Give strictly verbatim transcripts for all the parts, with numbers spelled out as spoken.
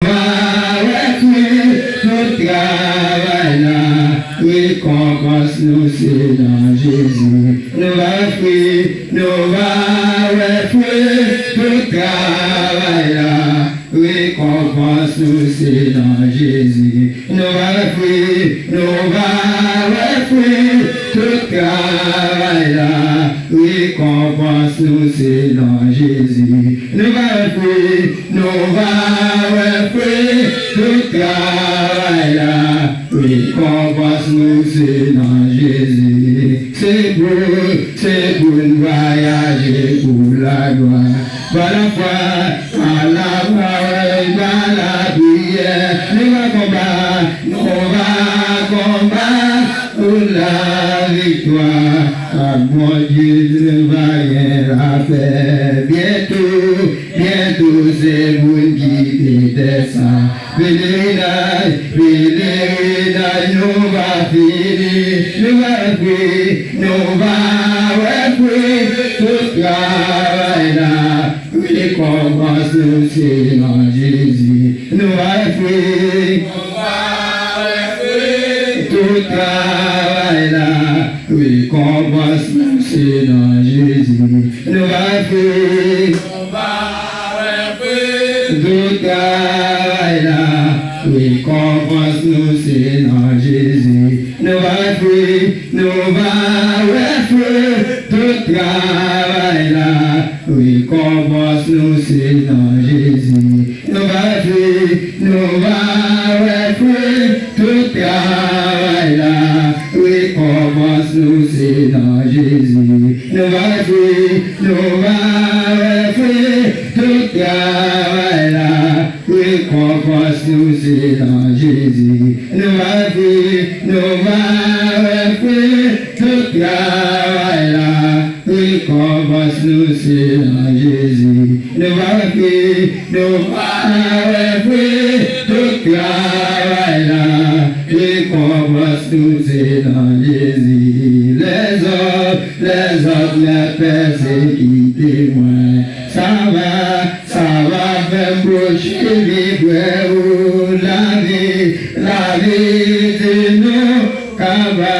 Nou va wè fwi tout travay la. Rekonpans nou se nan Jezi. Nou va wè fwi, nou va wè fwi tout travay la. Rekonpans nou se nan Jezi. Nou va wè fwi, nou va wè fwi tout travay la. Rekonpans nou se nan Jezi. Nou va wè fwi, nou va wè fwi tout travay la. Rekonpans nou se nan Jezi. Se pou, se pou n vwayaje pou laglwa. Pa lafwa, pa lapawòl, pa lapriyè. Nou va konba, nou va konba pou laviktwa. Ak Bondye nou va gen lapè. Byento, byento se pou n kite tè sa. Pelerinaj, pelerinaj nou va fini. Nou va wè fwi, nou va wè fwi tout travay la. Rekonpans nou se nan Jezi. Nou va wè fwi, nou va wè fwi tout travay la. Rekonpans nou se nan Jezi. Nou va wè fwi, nou va wè fwi tout travay la. Rekonpans nou se nan Jezi. Nou va wè fwi, nou va wè fwi tout travay la. Rekonpans nou se nan Jezi. Nou va wè fwi, nou va wè fwi tout travay la. Rekonpans nou se nan Jezi. Nou va wè fwi, nou va wè fwi tout travay la. Rekonpans nou se nan Jezi. Nou va wè fwi, nou va wè fwi tout travay la. Rekonpans nou se nan Jezi. Nou va wè fwi, nou va wè fwi tout travay la. Rekonpans nou se nan Jezi. Lèzòm, lèzòm, lè pèsekite mwen. Sa va, sa va fè m pwoche pi pre ou. Lavi, lavi di nou ka ba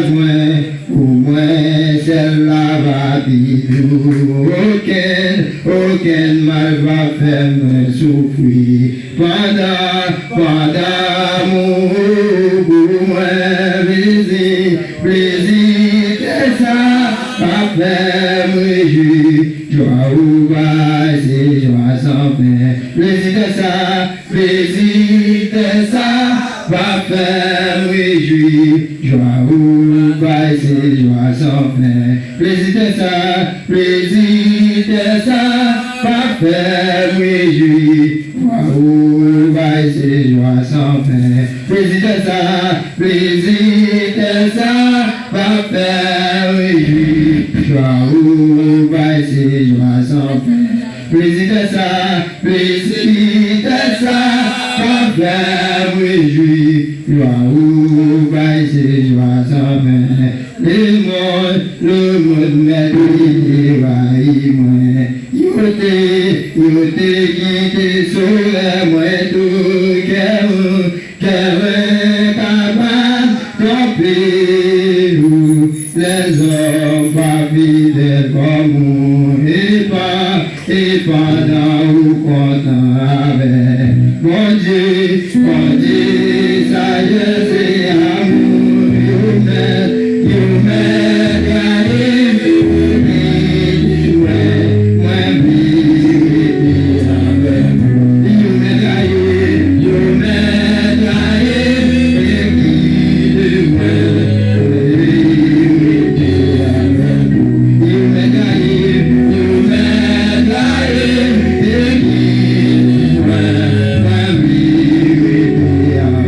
mwen. Pou mwen, syèl la va pi dou. Okenn, okenn mal va fè mwen soufri. Pandan, pandan amou ou pou mwen, plezi, plezi tè sa va fè m rejwi. Jwa ou bay se jwa san fen. Plezi tè sa, plezi tè sa va fè m rejwi. Jwa ou bay se jwa san fen. Plezi tè sa, plezi tè sa va fè m rejwi. Jwa ou bay se jwa san fen. Plezi tè sa, plezi tè sa va fè m rejwi. Jwa ou bay se jwa san fen. Plezi tè sa, plezi tè sa va fè m rejwi. Jwa ou bay se jwa san fen. Lemonn, lemonn mèt li te rayi mwen. Yo te, yo te kite solèy mwen tou kè mwen, kè mwen kapab twonpe ou. Lèzòm pa fidèl kòm ou. E pa, e pandan ou kontan avèk Bondye, Bondye, sajès e amou. Yo mèt, yo mèt gade m, epi di mwen, mwen vle rete avèk ou. Yo mèt gade, yo mèt gade m, epi di mwen, mwen vle rete avèk ou. Yo mèt gade, yo mèt gade m, epi di mwen, mwen vle rete avèk ou.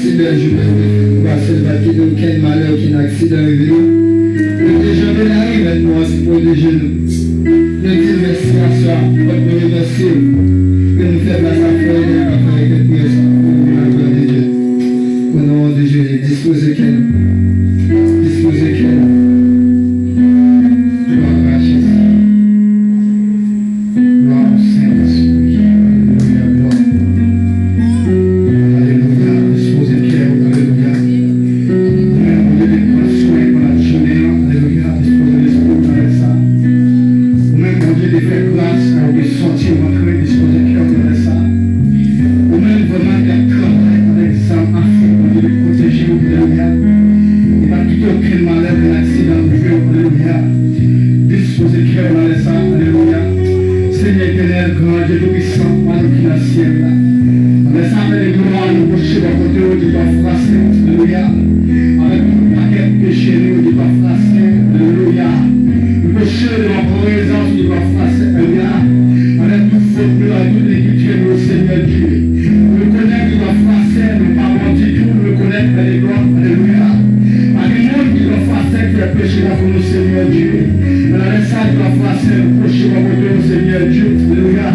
Bèl jounen ou te fè pou pase, nou pa t kite okenn malè, okenn aksidan rive nou. Pwoteje nou, Mèt nou an ki pwoteje nou. Nou di l mèsi aswè a, fòk nou remèsye l. Ke nou fè plas a frè Enèl k ap fè kèk priyè sa pou nou, la gloire de Dieu. Au nom de Jésus, dispoze kè nou. Dispoze kè nou. Gloire à Jésus. Glwa pou Sentespri. Alelouya, glwa. Alelouya, dispoze kè w, alelouya. Ou menm, Bondye, te pran swen pandan jounen an, alelouya, dispoze lespri w nan lè sa. Ou menm, Bondye, te fè gras, ou te sòti w antre, dispoze kè w nan lè sa. Ou menm, vrèman, ki ap travay avèk zam a fè, Bondye, te pwoteje w, alelouya. E pa kite okenn malè, okenn aksidan rive w, alelouya. Dispoze kè w nan lè sa, alelouya. Senyè Etènèl, gran Dye Toupisan, pa nou ki nan syèl la. Nan lè sa, Pè de glwa, nou pwoche bò kote w, Dye pa frasen, alelouya. Avèk tout pakèt peche nou, Dye pa frasen, alelouya. Nou pwoche devan prezans ou, Dye pa frasen, alelouya. Avèk tout fòt nou, avèk tout inikite nou, Senyè Dye. Nou rekonèt Dye pa frasen, nou pa bon ditou, nou rekonèt, Pè de glwa, alelouya. Pa gen moun ki pa frasen ki fè peche la pou nou, Senyè Dye. Nan lè sa, Dye pa frasen, nou pwoche bò kote w, Senyè Dye, alelouya.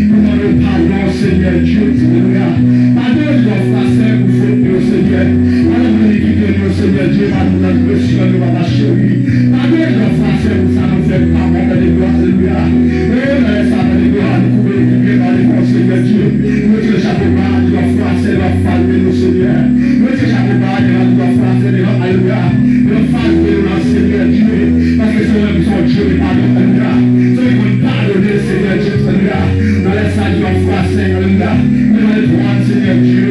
Pou mande w padon, Senyè Dye, alelouya. Padon, Dye pa frasen, pou fòt nou yo, Senyè. Padon pou inikite nou yo, Senyè Dye, padon pou transgresyon nou, papa cheri. Padon, Dye pa frasen, pou sa nou fè ki pa bon, Pè de glwa, alelouya. O, nan lè sa, Pè de glwa, nou kouvri nou byen pa devan w, Senyè Dye. Nou retire chapo ba, Dye pa frasen, devan fas nou, Senyè. Nou retire chapo ba, devan, Dye pa frasen, devan, alelouya. Devan fas nou, Senyè Dye. Paske se ou menm ki se yon Dye de padon, alelouya. Se ou ki konn padone, Senyè Dye, alelouya. Nan lè sa, Dye pa frasen, alelouya. Devan letwal, Senyè Dye.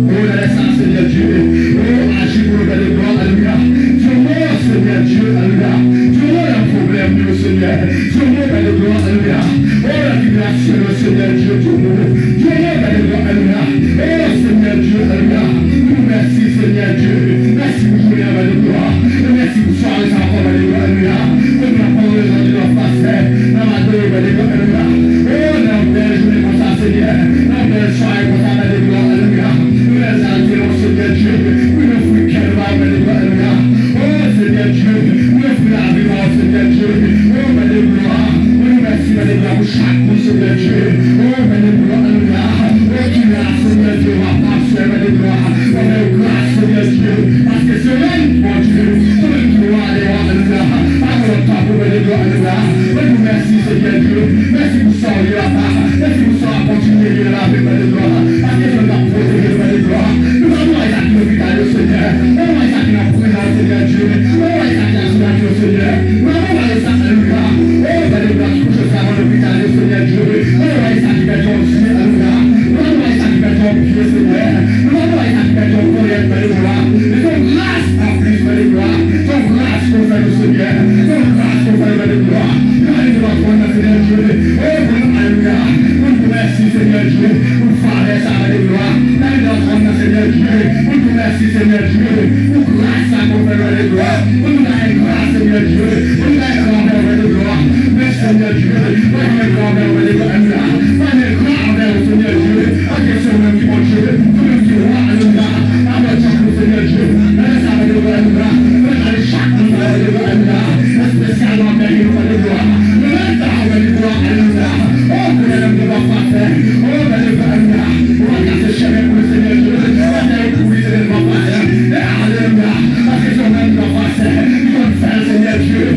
O, nan lè sa, Senyè Dye. O, aji pou nou, Pè de glwa, alelouya. Di yon mo, Senyè Dye, alelouya. Di yon mo nan pwoblèm nou, Senyè. Di yon mo, Pè de glwa, alelouya. O, nan tribilasyon nou, Senyè Dye, di yon mo. Di yon mo, Pè de glwa, alelouya. O, Senyè Dye, alelouya. Nou di w mèsi, Senyè Dye. Mèsi pou jounen an, Pè de glwa. Mèsi pou sware sa ankò, Pè de glwa, alelouya. Kote w ap pran rezon de lòt pastè, n ap adore w, Pè de glwa, alelouya. O, nan yon bèl jounen konsa, Senyè, nan yon bèl sware konsa, Pè de glwa, alelouya. Nou egzalte w, Senyè Dye, pou nou ofri kè nou ba w, Pè de glwa, alelouya. O, Senyè Dye, nou ofri lavi nou ba w, Senyè Dye. O, Pè de glwa, nou di w mèsi, Pè de glwa, pou chak moun, Senyè Dye. O, Pè de glwa, alelouya. O, ki la, Senyè Dye, w ap Senyè, Pè de glwa, fè yo gras, Senyè Dye, paske se ou menm ki Bondye, se ou menm ki wa dè wa, alelouya. Pa gen lòt tankou, Pè de glwa, alelouya. Mwen di w mèsi, Senyè Dye. Mèsi pou sa w ye, papa. Mèsi pou sa w ap kontinye ye nan lavi, Pè de glwa. Paske se ou menm k ap pwoteje, Pè de glwa. Nou pa pou wè sa ki lopital yo, Senyè. Nou pa pou wè sa ki nan prizon, Senyè Dye. Nou pa pou wè sa ki nan sou lari yo, Senyè. Nou pa pou wè sa, alelouya. O, Pè de glwa, ki kouche sou lavan lopital yo, Senyè Dye. Nou pa pou wè sa ki pèdi yon zye, alelouya. Nou pa pou wè sa ki pèdi yon pye, Senyè. Nou pa pou wè sa ki pèdi yon ponyèt, Pè de glwa. Men se yon gras anplis, Pè de glwa. Se yon gras ke w fè nou, Senyè. Se yon gras ke w fè nou, Pè de glwa. Nou ale devan twòn nan, Senyè Dye. O, pou nou, alelouya. Pou nou di w mèsi, Senyè Dye, pou favè sa, Pè de glwa. Nou ale devan twòn nan, Senyè Dye, pou nou di w mèsi, Senyè Dye, pou gras sa ke w fè nou, Pè de glwa. Pou nou gaye gras, Senyè Dye. Pou nou gaye gras, Pè de glwa. Men, Senyè Dye, mwen mwen gras, Pè de glwa, alelouya. Mwen mwen gras, Senyè Dye. Paske se ou menm ki Bondye, se ou menm ki wa, alelouya. Avèk chak moun, Senyè Dye. Nan lè sa, Pè de glwa, alelouya. Mwen ale chak moun, Pè de glwa, alelouya. Espesyalman, Pè de glwa, alelouya. Nan lè sa, Pè de glwa, alelouya. O, kounye a menm, Dye pa frasen. O, Pè de glwa, alelouya. Ou va trase chemen pou nou, Senyè Dye. Ou va fè yo kouri, Senyè, Dye pa frasen. E, alelouya. Paske se ou menm, Dye pa frasen. Ou konn fè l, Senyè Dye.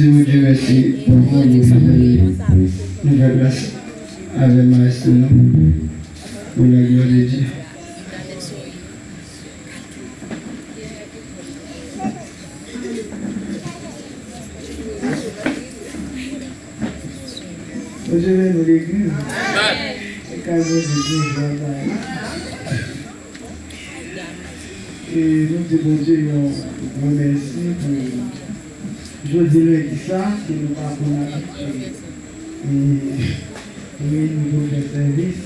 Bondye mèsi pou bon Bondye ki fè nouvèl gras avè maestro nou. Pour la gloire de Dieu. Bondye beni legliz. Kay Bondye byen jwa la. E nou di Bondye yon gwo mèsi pou jodi lendi sa ke nou pa konn abitye e reyini pou fè sèvis.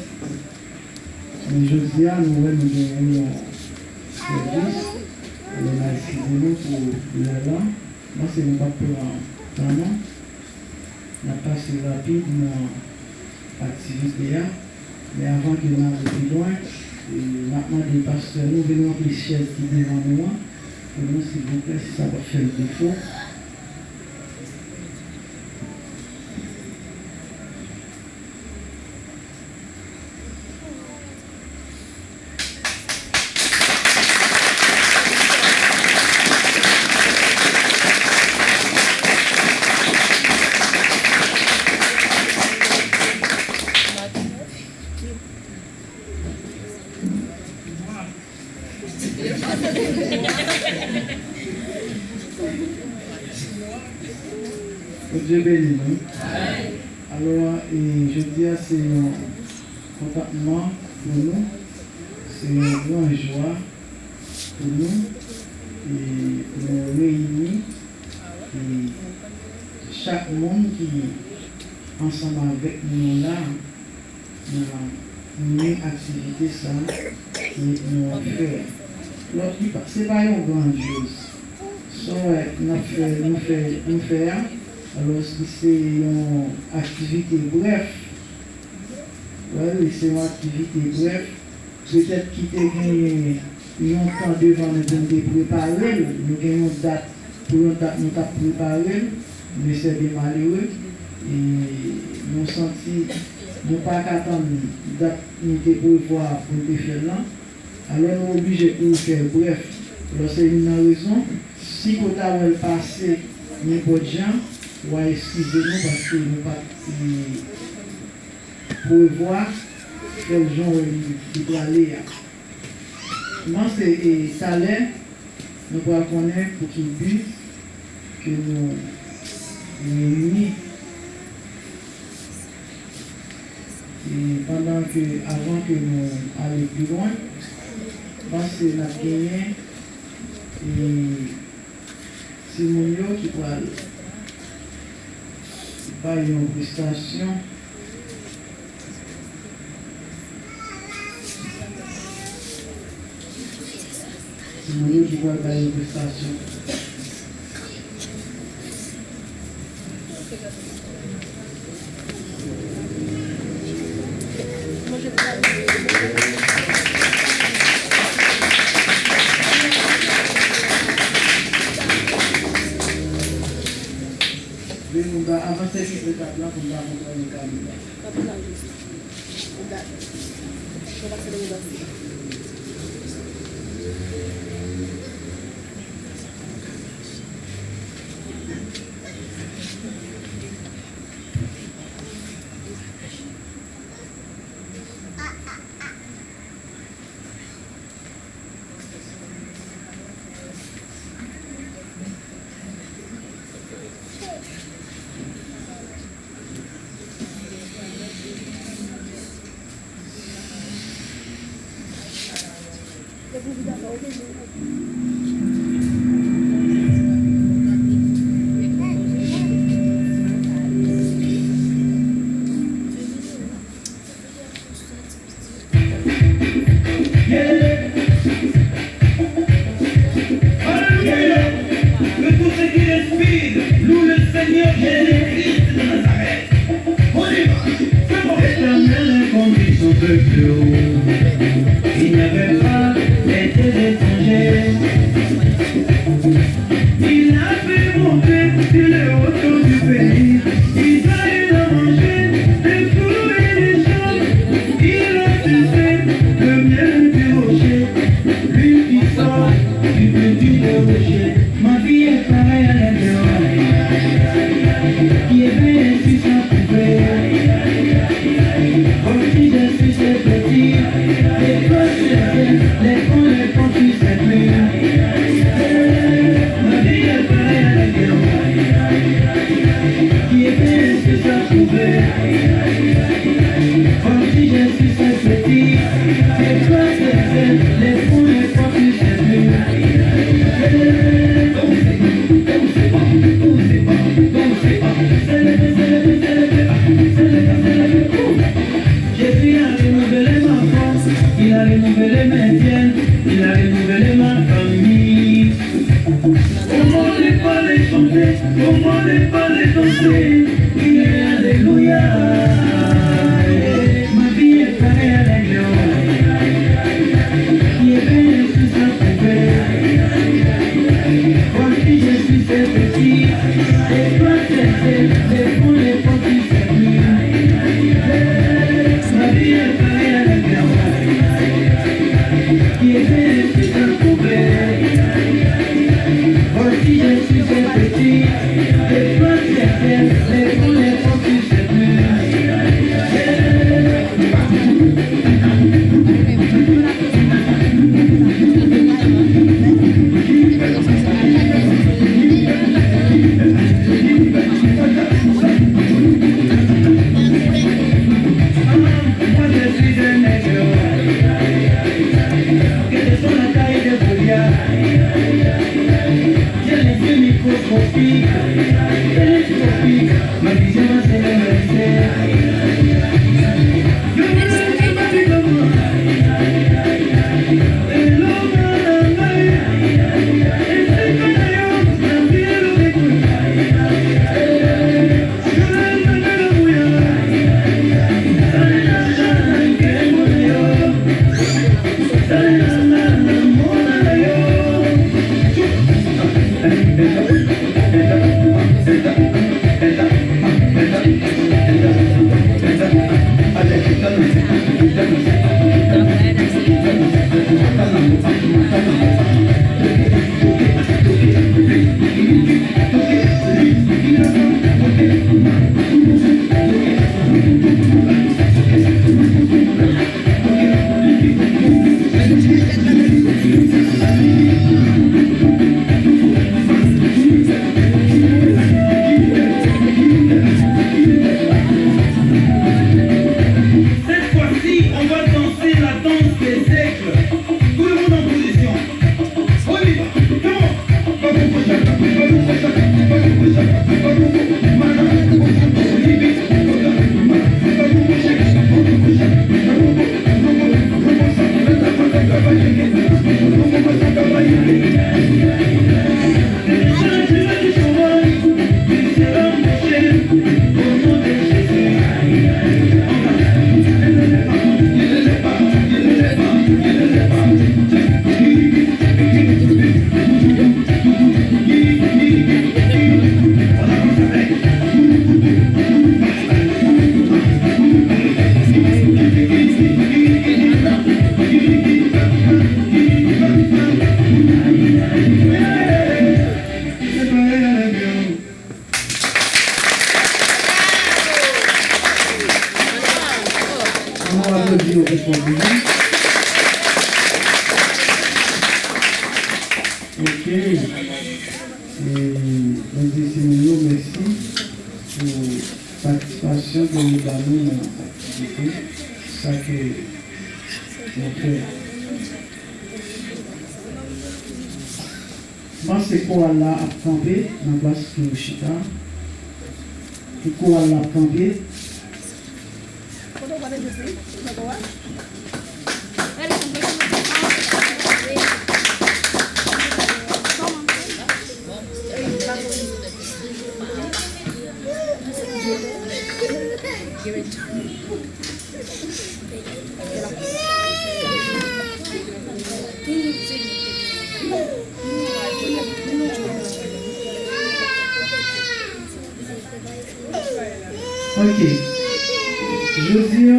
Men jodi a, nou wè nou genyen yon sèvis. Alò, n a eskize nou pou lè la. Mwen se nou p ap pran tan non. N ap pase rapid nan aktivite a. Men avan ke n ale pi lwen, e, n ap mande pastè nou vin ranpli chèz ki devan nou an pou nou, silvouplè, si sa p ap fè l defo. Bondye beni nou. Alò, e, jodi a se yon kontantman pou nou, se yon gran jwa pou nou, e, pou nou reyini, e, chak moun ki ansanm avèk nou la, nan men aktivite sa ke nou fè. Lòt li pa, se pa yon grandyoz. Sa w wè n ap fè, nou fè, nou fè a, alòs li se yon aktivite brèf. Wè, li se yon aktivite brèf. Petèt ki te genyen yon tan devan nou pou n te prepare l. Nou gen yon dat, pou yon dat nou t ap prepare l, men se byen malere. E nou santi nou pa ka tann dat nou te prevwa pou n te fè l lan. Alò, nou oblije pou n fè l brèf. Alò, se youn nan rezon, si w ta wè l pase nenpòt jan, w a eskize nou paske nou pa t, e, prevwa fè l jan w wè li, li prale a. M panse, e, talè, nou pral konnen pou ki bi ke nou reyini. E pandan ke, avan ke nou ale pi lwen, m panse n ap genyen, e, timoun yo ki pral bay yon prestasyon. Timoun yo ki pral bay yon prestasyon. Vin, nou ta avanse ki etap la pou n ta konprann yon kamera. Alléluia. Que tout ce qui respire loue le Seigneur Jésus-Christ de Nazareth. On y va. C'est bon. L'Éternel a conduit son peuple. Il n'avait pas été étranger. Il a fait monter sur les hautons du pays. Il a eu à manger des fruits et des champs. Il a sucé le miel du rocher. L'huile qui sort du petit rocher. Ma vie est pareille à la terre. Alelouya. Ma vie est parée à la gloire. Qui est béni sous sa couvée. Pour qui je suis ce petit. Et toi, c'est celle, c'est pour les pauvres qui s'est pris. Ma vie est parée à la gloire. Qui est béni sous sa couvée. Voici, je suis un petit, et toi, tu es fier, mais pour les pauvres, tu sais plus. Moi, je suis un aigle. Quelle que soit la taille de Goliath, j'ai les yeux microscopiques, télescopiques, ma vision va s'élever. Cette fois-ci, on va danser la danse des aigles. Tout le monde en position. On y va. Come on. Ann nou aplodi yo pou fò toujou. Ok. E, nou di timoun yo mèsi pou patisipasyon ke yo ba nou nan aktivite sa ke nou fè. M panse koral la ap kanpe nan plas ke yo chita. Tout koral la ap kanpe. Ok. Jodi a,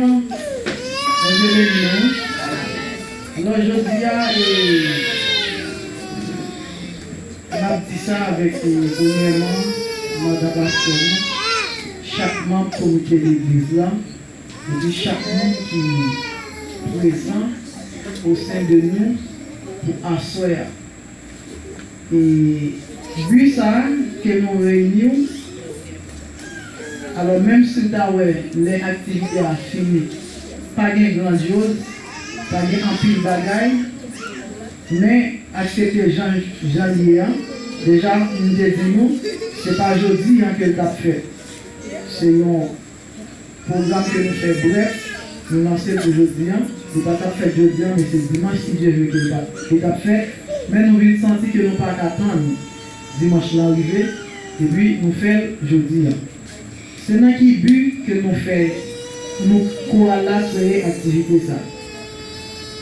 Bondye beni nou. Alò, jodi a, e, n ap di sa avèk, e, premyèman, mandan pastè nou, chak manm komite legliz la, epi chak moun ki prezan o sen de nou pou aswè a. E bi sa a ke nou reyini, alò, menm si w ta wè lè aktivite a fini, pa gen grandyoz, pa gen anpil bagay, men aksepte jan, jan l ye a. Deja, m te di nou, se pa jodi a ke l t ap fèt. Se yon pwogram ke nou fè brèf, nou lanse l pou jodi a. Li pa t ap fèt jodi a, men se dimanch, si Dye vle, ke li pa, li t ap fèt. Men nou vin santi ke nou pa ka tann dimanch lan rive. Epi nou fè l jodi a. Se nan ki bi ke nou fè, nou koral la kreye aktivite sa?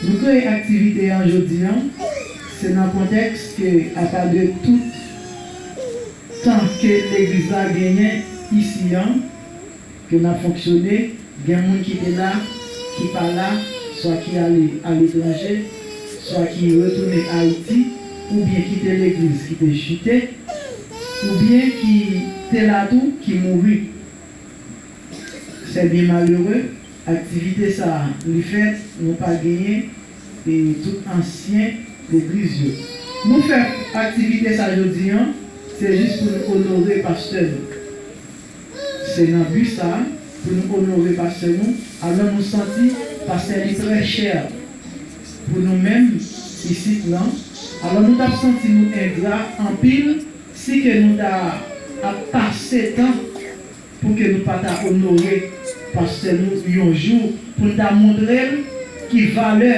Nou kreye aktivite an jodi an, se nan kontèks ke apa de tout tan ke legliz la genyen isi an, ke n ap fonksyone, gen moun ki te la, ki pa la, swa ki ale aletranje, swa ki retounen Ayiti, oubyen kite legliz ki te chite, oubyen ki te la tou, ki mouri. Se byen malere, aktivite sa a, li fèt, nou pa genyen, e, tout ansyen legliz yo. Nou fè aktivite sa jodi an, se jis pou nou onore pastè nou. Se nan bi sa a, pou nou onore pastè nou, alò nou santi pastè li trè chè pou nou menm isit lan, alò nou t ap santi nou engra anpil si ke nou ta ap pase tan pou ke nou pa ta onore pastè nou yon jou, pou n ta montre l ki valè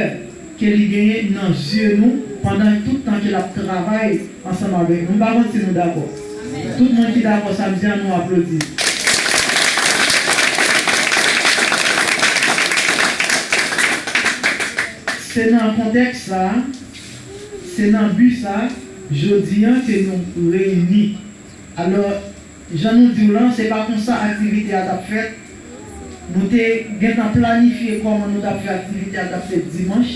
ke li genyen nan zye nou pandan tout tan ke l ap travay ansanm avèk nou. M pa konn si nou dakò. Tout moun ki dakò sa m di an, nou aplodi. Se nan kontèks sa a, se nan bi sa a, jodi an ke nou reyini. Alò, jan nou di w lan, se pa konsa aktivite a t ap fèt. Nou te gentan planifye kòman nou t ap fè aktivite a, t ap fèt dimanch,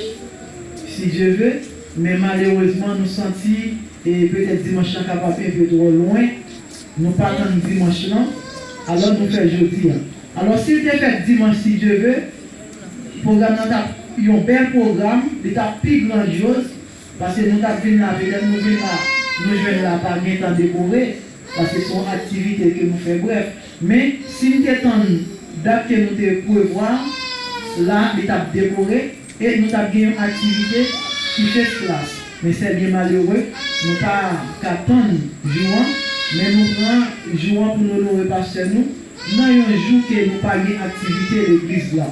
si Dye ve, men malerezman, nou santi, e, petèt dimanch lan kapab enpe twò lwen, nou pa tann dimanch lan, alò nou fè jodi a. Alò, si l te fèt dimanch, si Dye ve, pwogram nan t ap yon bèl pwogram, li t ap pi grandyoz, paske nou t ap vin la, petèt nou vin la, nou jwenn la pa gentan dekore, paske se yon aktivite ke nou fè brèf. Men, si n te tann dat ke nou te prevwa, la, li t ap dekore, e nou t ap gen yon aktivite ki first class. Men se byen malere, nou pa ka tann jou an, men nou pran jou an pou n onore pastè nou, nan yon jou ke nou pa gen aktivite legliz la.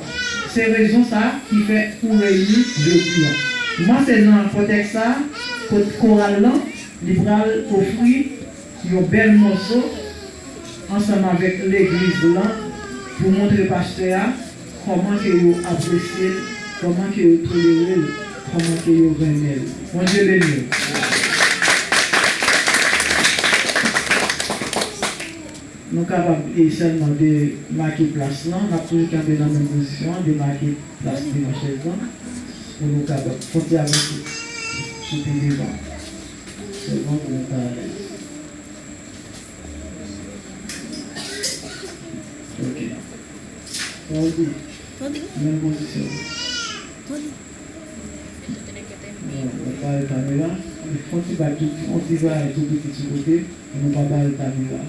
Se rezon sa a ki fè ou reyini jodi a. M panse nan kontèks sa a, kot koral lan, li pral ofri yon bèl mòso ansanm avèk legliz lan pou montre pastè a kòman ke yo apresye l, kòman ke yo tolere l, kòman ke yo renmen l. Bondye beni w. Nou kapab, e, sèlman demake plas lan. N ap toujou kenbe nan menm pozisyon an, demake plas devan chèz lan, pou nou kapab fon ti avanse sou pi devan, sèlman pou nou ka alèz. Ok. Sa w di? Menm pozisyon. Bon, mwen pale kamera. Fon ti bagay tou, fon ti bagay tou piti sou kote, pou nou pa pale kamera.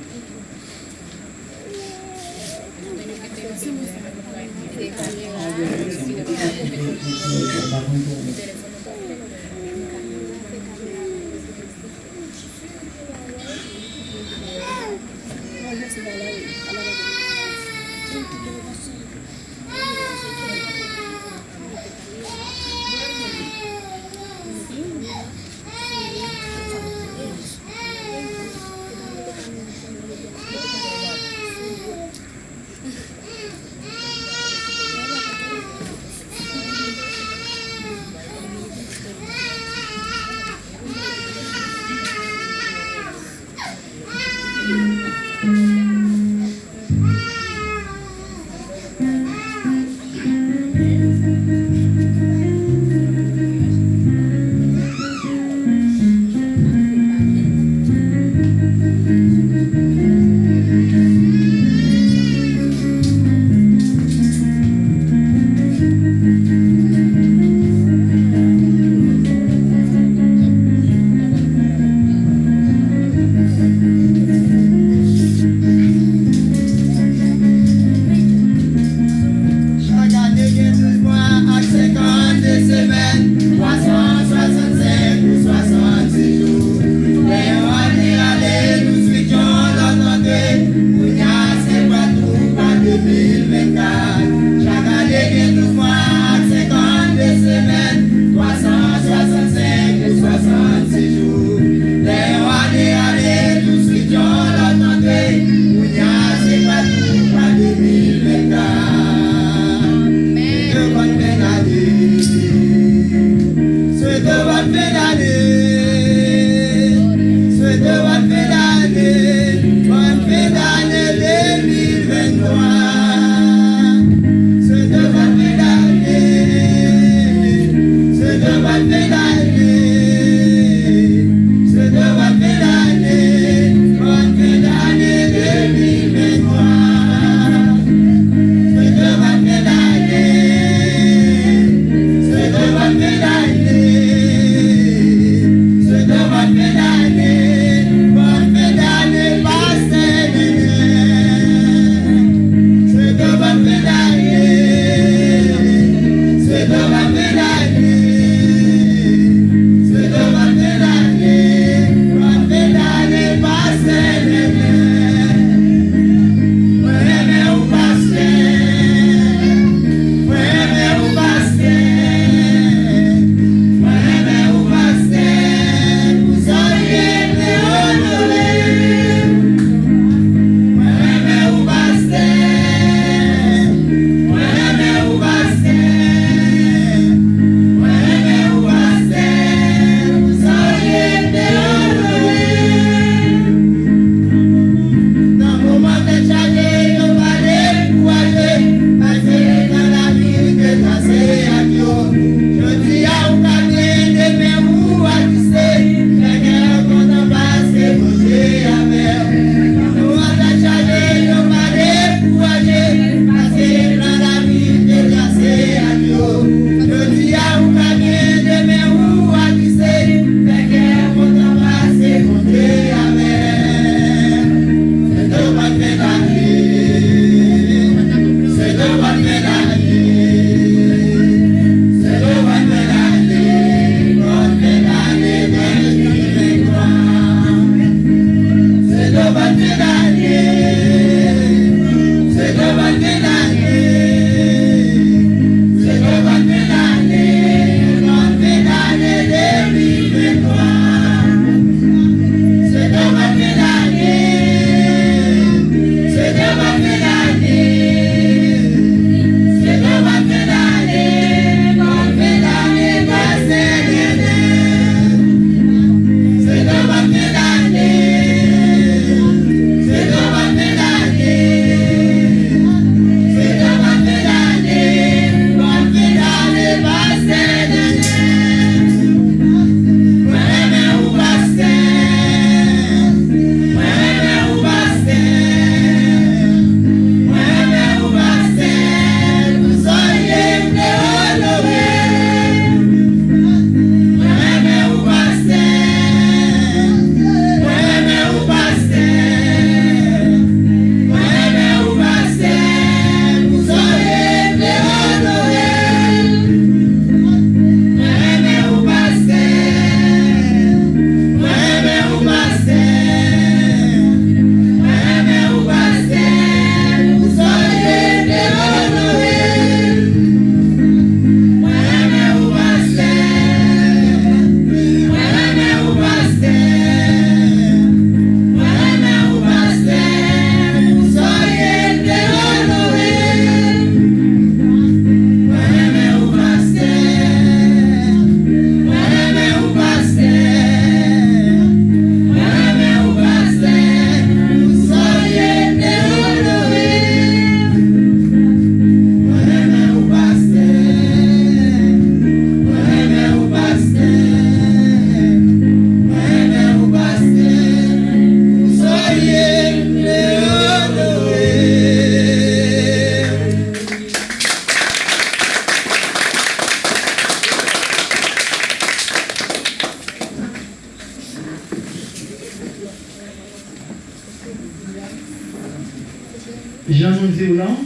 Jan nou di w lan,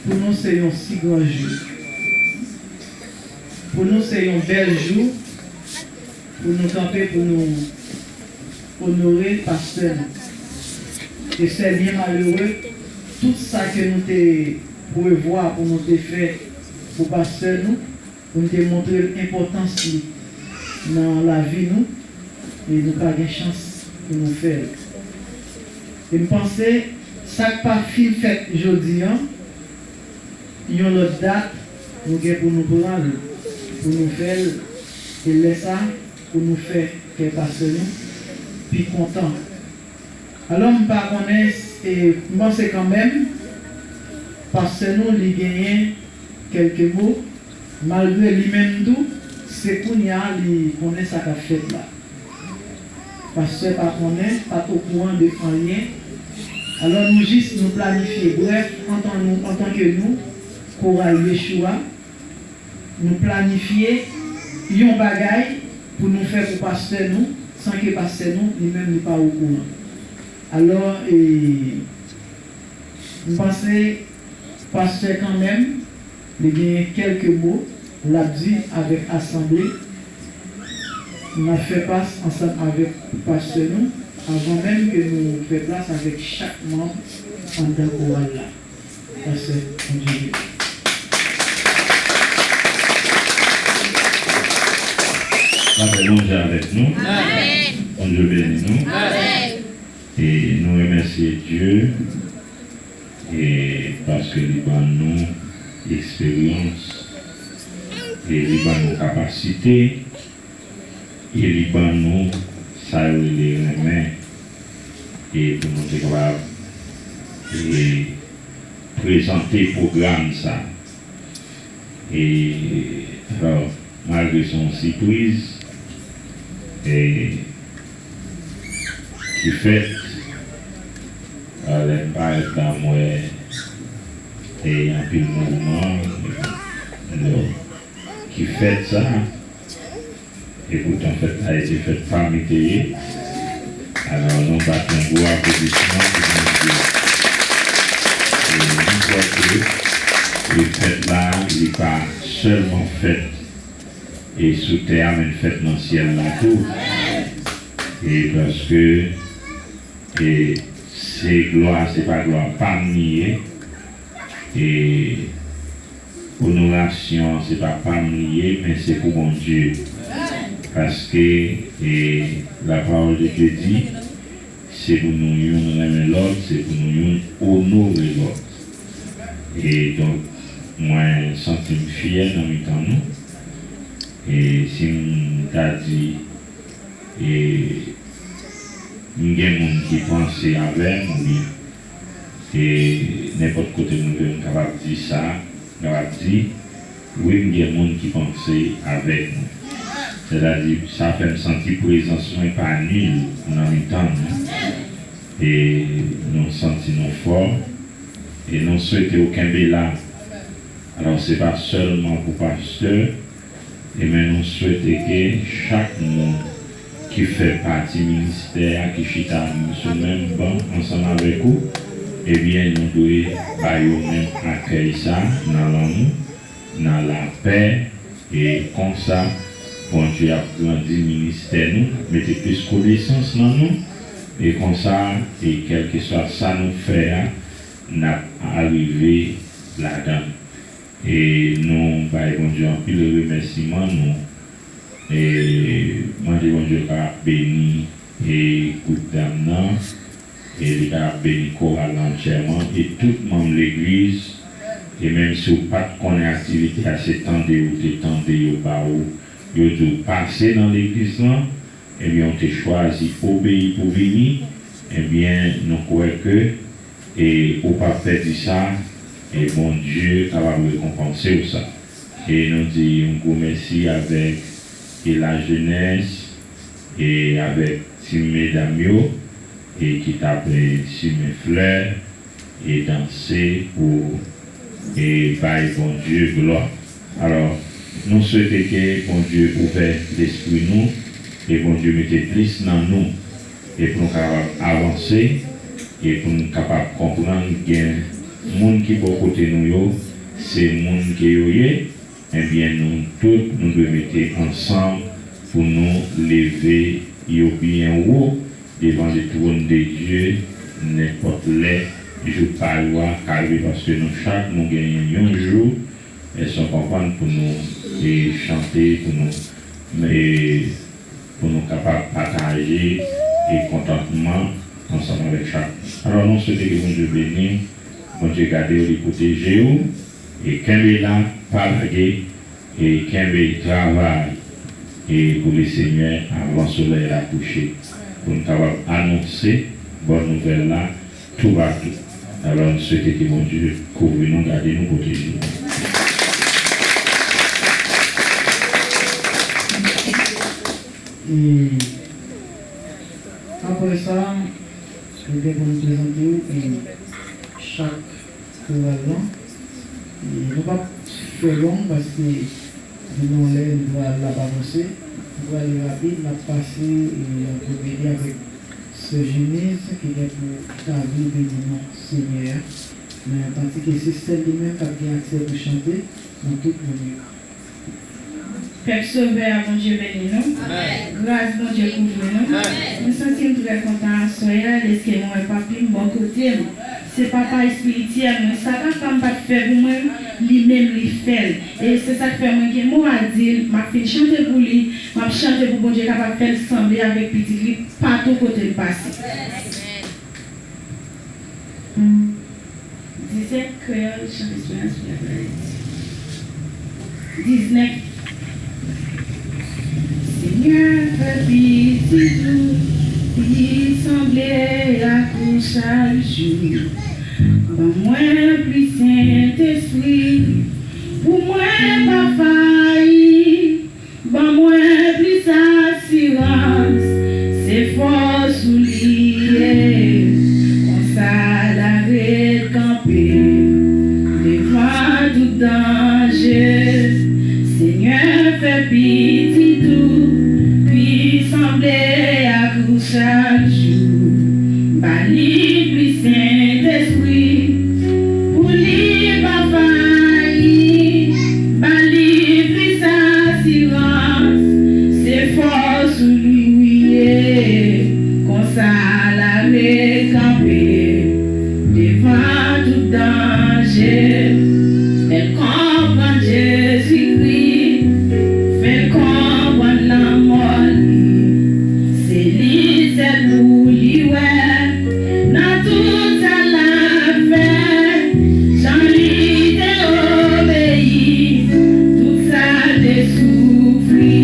pou nou se yon si gran jou. Pou nou se yon bèl jou pou nou kanpe, pou nou onore pastè nou. E se byen malere, tout sa ke nou te prevwa pou nou te fè pou pastè nou, pou n te montre l enpòtans li nan lavi nou, e nou pa gen chans pou nou fè l. E m panse, sa k pa fin fèt jodi a, yon lòt dat, nou gen pou nou pran l, pou nou fè l, e lè sa, pou nou fè kè pastè nou pi kontan. Alò, m pa konnen, e, m panse kanmenm, pastè nou, li genyen kèlke mo, malgre li menm tou, se kounye a li konnen sa k ap fèt la. Pastè pa konnen, pa t okouran de anyen. Alò, nou jis, nou planifye. Brèf, antan nou, antanke nou, koral Yeshua, nou planifye yon bagay pou nou fè pou pastè nou, san ke pastè nou, li menm, li pa okouran. Alò, e, m panse pastè kanmenm, li genyen kèlke mo l ap di avèk asanble. N ap fè pas ansanm avèk pastè nou, avan menm ke nou fè plas avèk chak manm anndan koral la. Pastè, Bondye beni w. Pastè, Bondye avèk nou. Amèn. Bondye beni nou. Amèn. E nou remèsye Dye, e paske li ban nou eksperyans, e li ban nou kapasite, e li ban nou sa yo rele renmen, e pou nou te kapab, e, prezante pwogram sa. E, alò, malgre se yon sipriz, e, ki fèt, a, lè m parèt la, m wè, e, anpil mouvman, alò, ki fèt sa, e poutan fèt la, e se fèt pa m li te ye. Alò, nou bat yon gwo aplodisman pou Bondye. E nou kwè ke, e fèt la, li pa sèlman fèt, e sou tè a, men l fèt nan syèl la tou. E paske, e se glwa, se pa glwa pa m li ye. E onorasyon an, se pa pa m li ye, men se pou Bondye. Paske, e, la parole de Dieu di, se pou nou youn renmen lòt, se pou nou youn onore lòt. E donk, mwen santi m fyè nan mitan nou. E si m ta di, e, m gen moun ki panse avè m, oubyen, e, nenpòt kote m rive, m kapab di sa, m kapab di, wi, m gen moun ki panse avèk mwen. Sètadi, sa fè m santi prezans mwen pa nil nan mitan nou. E nou santi nou fò. E nou swete w kenbe la. Alò, se pa sèlman pou pastè, e men nou swete ke chak moun ki fè pati ministè a, ki chita sou menm ban ansanm avèk ou, ebyen, nou dwe ba yo menm akèy sa nan lanmou, nan lapè, e konsa, Bondye ap grandi ministè nou, mete plis konesans nan nou, e konsa, e kèlkeswa sa nou fè a, n ap arive ladan l. E nou bay Bondye anpil remèsiman, nou, e mande Bondye ka beni, e gwoup dam nan, e li ka beni koral la antyèman, e tout manm legliz, e menm si w pa t konnen aktivite a, se tande ou te tande yo ba ou, yo di w pase nan legliz lan, ebyen, ou te chwazi obeyi pou vini, ebyen, nou kwè ke, e, ou p ap pèdi sa, e Bondye kapab rekonpanse w sa. E nou di yon gwo mèsi avèk, e, lajenès, e avèk ti medam yo, e ki t ap, e, simen flè, e danse pou, e bay Bondye glwa. Alò, nou swete ke Bondye ouvè lespri nou, e Bondye mete plis nan nou, e pou nou kapab avanse, e pou n kapab konprann gen moun ki bò kote nou yo, se moun ke yo ye, ebyen, nou tout, nou dwe mete ansanm pou nou leve yo byen wo devan le trône de Dieu, nenpòt lè jou pa yo a ka rive, paske nou chak, nou genyen yon jou, èske w konprann, pou nou, e, chante, pou nou, e, pou nou kapab pataje, e, kontantman ansanm avèk chak moun. Alò, nou swete ke Bondye beni w, Bondye gade w, li pwoteje w, e kenbe la, pa lage, e kenbe travay, e pou Lesenyè avan solèy la kouche, pou n kapab anonse bòn nouvèl la toupatou. Alò, n swete ke Bondye kouvri nou, gade nou, pwoteje nou. E apre sa, nou gen pou nou prezante w, e chak koral lan. E nou p ap fè long paske nou nan yon lè nou pral ap avanse. Nou prale rapid, n ap pase, e, an premye li avèk sè Jenise ki gen pou ta vle beni non Senyè a nan yon kantik, e se sèl li menm k ap gen aksè pou chante nan tout moun yo. Pèp Sovè a, Bondye beni nou. Amèn. Gras Bondye kouvri nou. Amèn. Mwen santi m trè kontan aswè a, dèske mwen wè papi m bò kote m. Se papa espirityèl mwen. Sa papa m pa t fè pou mwen, li menm li fè l. E se sa k fè mwen gen mo a di l, m ap fin chante pou li, m ap chante pou Bondye kapab fè l sanble avèk pitit li patou kote l pase. Dizèt, Kreyòl, Chant Espérance pou Latè Ayiti. Diznèf. Senyè, fè pitit ou plis sanble ak ou chak jou. Ban mwen plis Sentespri pou mwen pa fayi. Ban mwen plis asirans, se fòs ou li ye. Konsa l a ret kanpe devan tout danje. Senyè, fè pitit ou pi sanble ak ou chak jou. Ba li plis Sentespri pou li pa fayi. Ba li plis asirans, se fòs ou li ye. Konsa l a ret kanpe devan tout danje. Fè l konprann Jezikri, fè l konprann lanmò li. Se li sèl pou li wè nan tout sa l ap fè. Jan li te obeyi, tout sa l te soufri,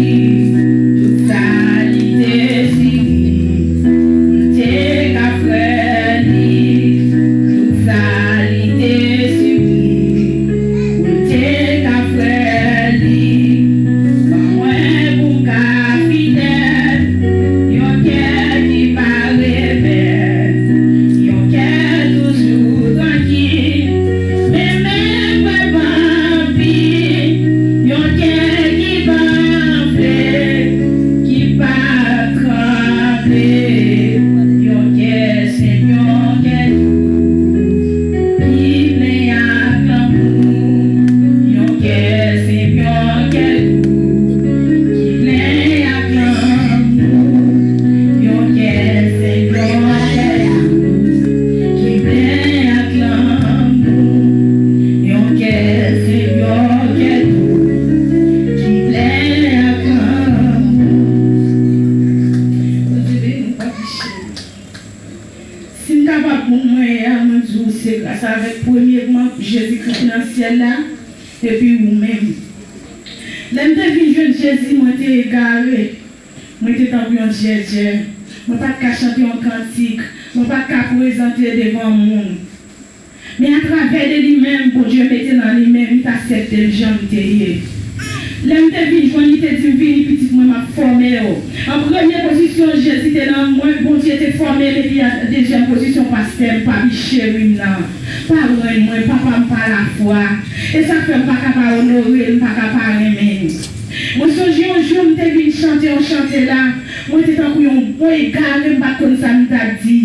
tout sa li te sibi, pou l te ka frè li. Tout sa li te sibi, pou l te ka frè li. Ban mwen pou m ka fidèl, yon kè ki pa rebèl, yon kè toujou trankil. Men, men mwen pa anpil, yon kè ki pa anfle, ki pa tranble, yon kè senp, yon kè dou, ki plen ak lanmou, yon kè senp, yon kè dou, ki plen ak lanmou, yon kè senp, yon kè dou, ki plen ak lanmou, yon kè senp, yon kè dou, ki plen ak lanmou. Bondye beni w, papi cheri. Si m kapab moun mwen ye a, mwen di w se gras avèk premye granm Jezikri ki nan syèl la, epi ou menm. Lè m te vin jwenn Jezi, mwen te egare. Mwen te tankou yon djèdjè. Mwen pa t ka chante yon kantik. Mwen pa t ka prezante devan moun. Men atravè de li menm, Bondye mete nan li menm, li t aksepte m jan m te ye. Lè m te vin jwenn li, te di m, "Vini, pitit mwen, m ap fòme w." An premye pozisyon, Jezi te nan mwen, Bondye te fòme m, epi an dezyèm pozisyon, pastè m, papi cheri m nan, paran mwen, papa m pa lafwa. E sa fè m pa ka pa onore l, m pa ka pa renmen l. Mwen sonje yon jou m te vin chante yon chante la, Mwen te tankou yon, yon egare, m pa t konn sa m t ap di.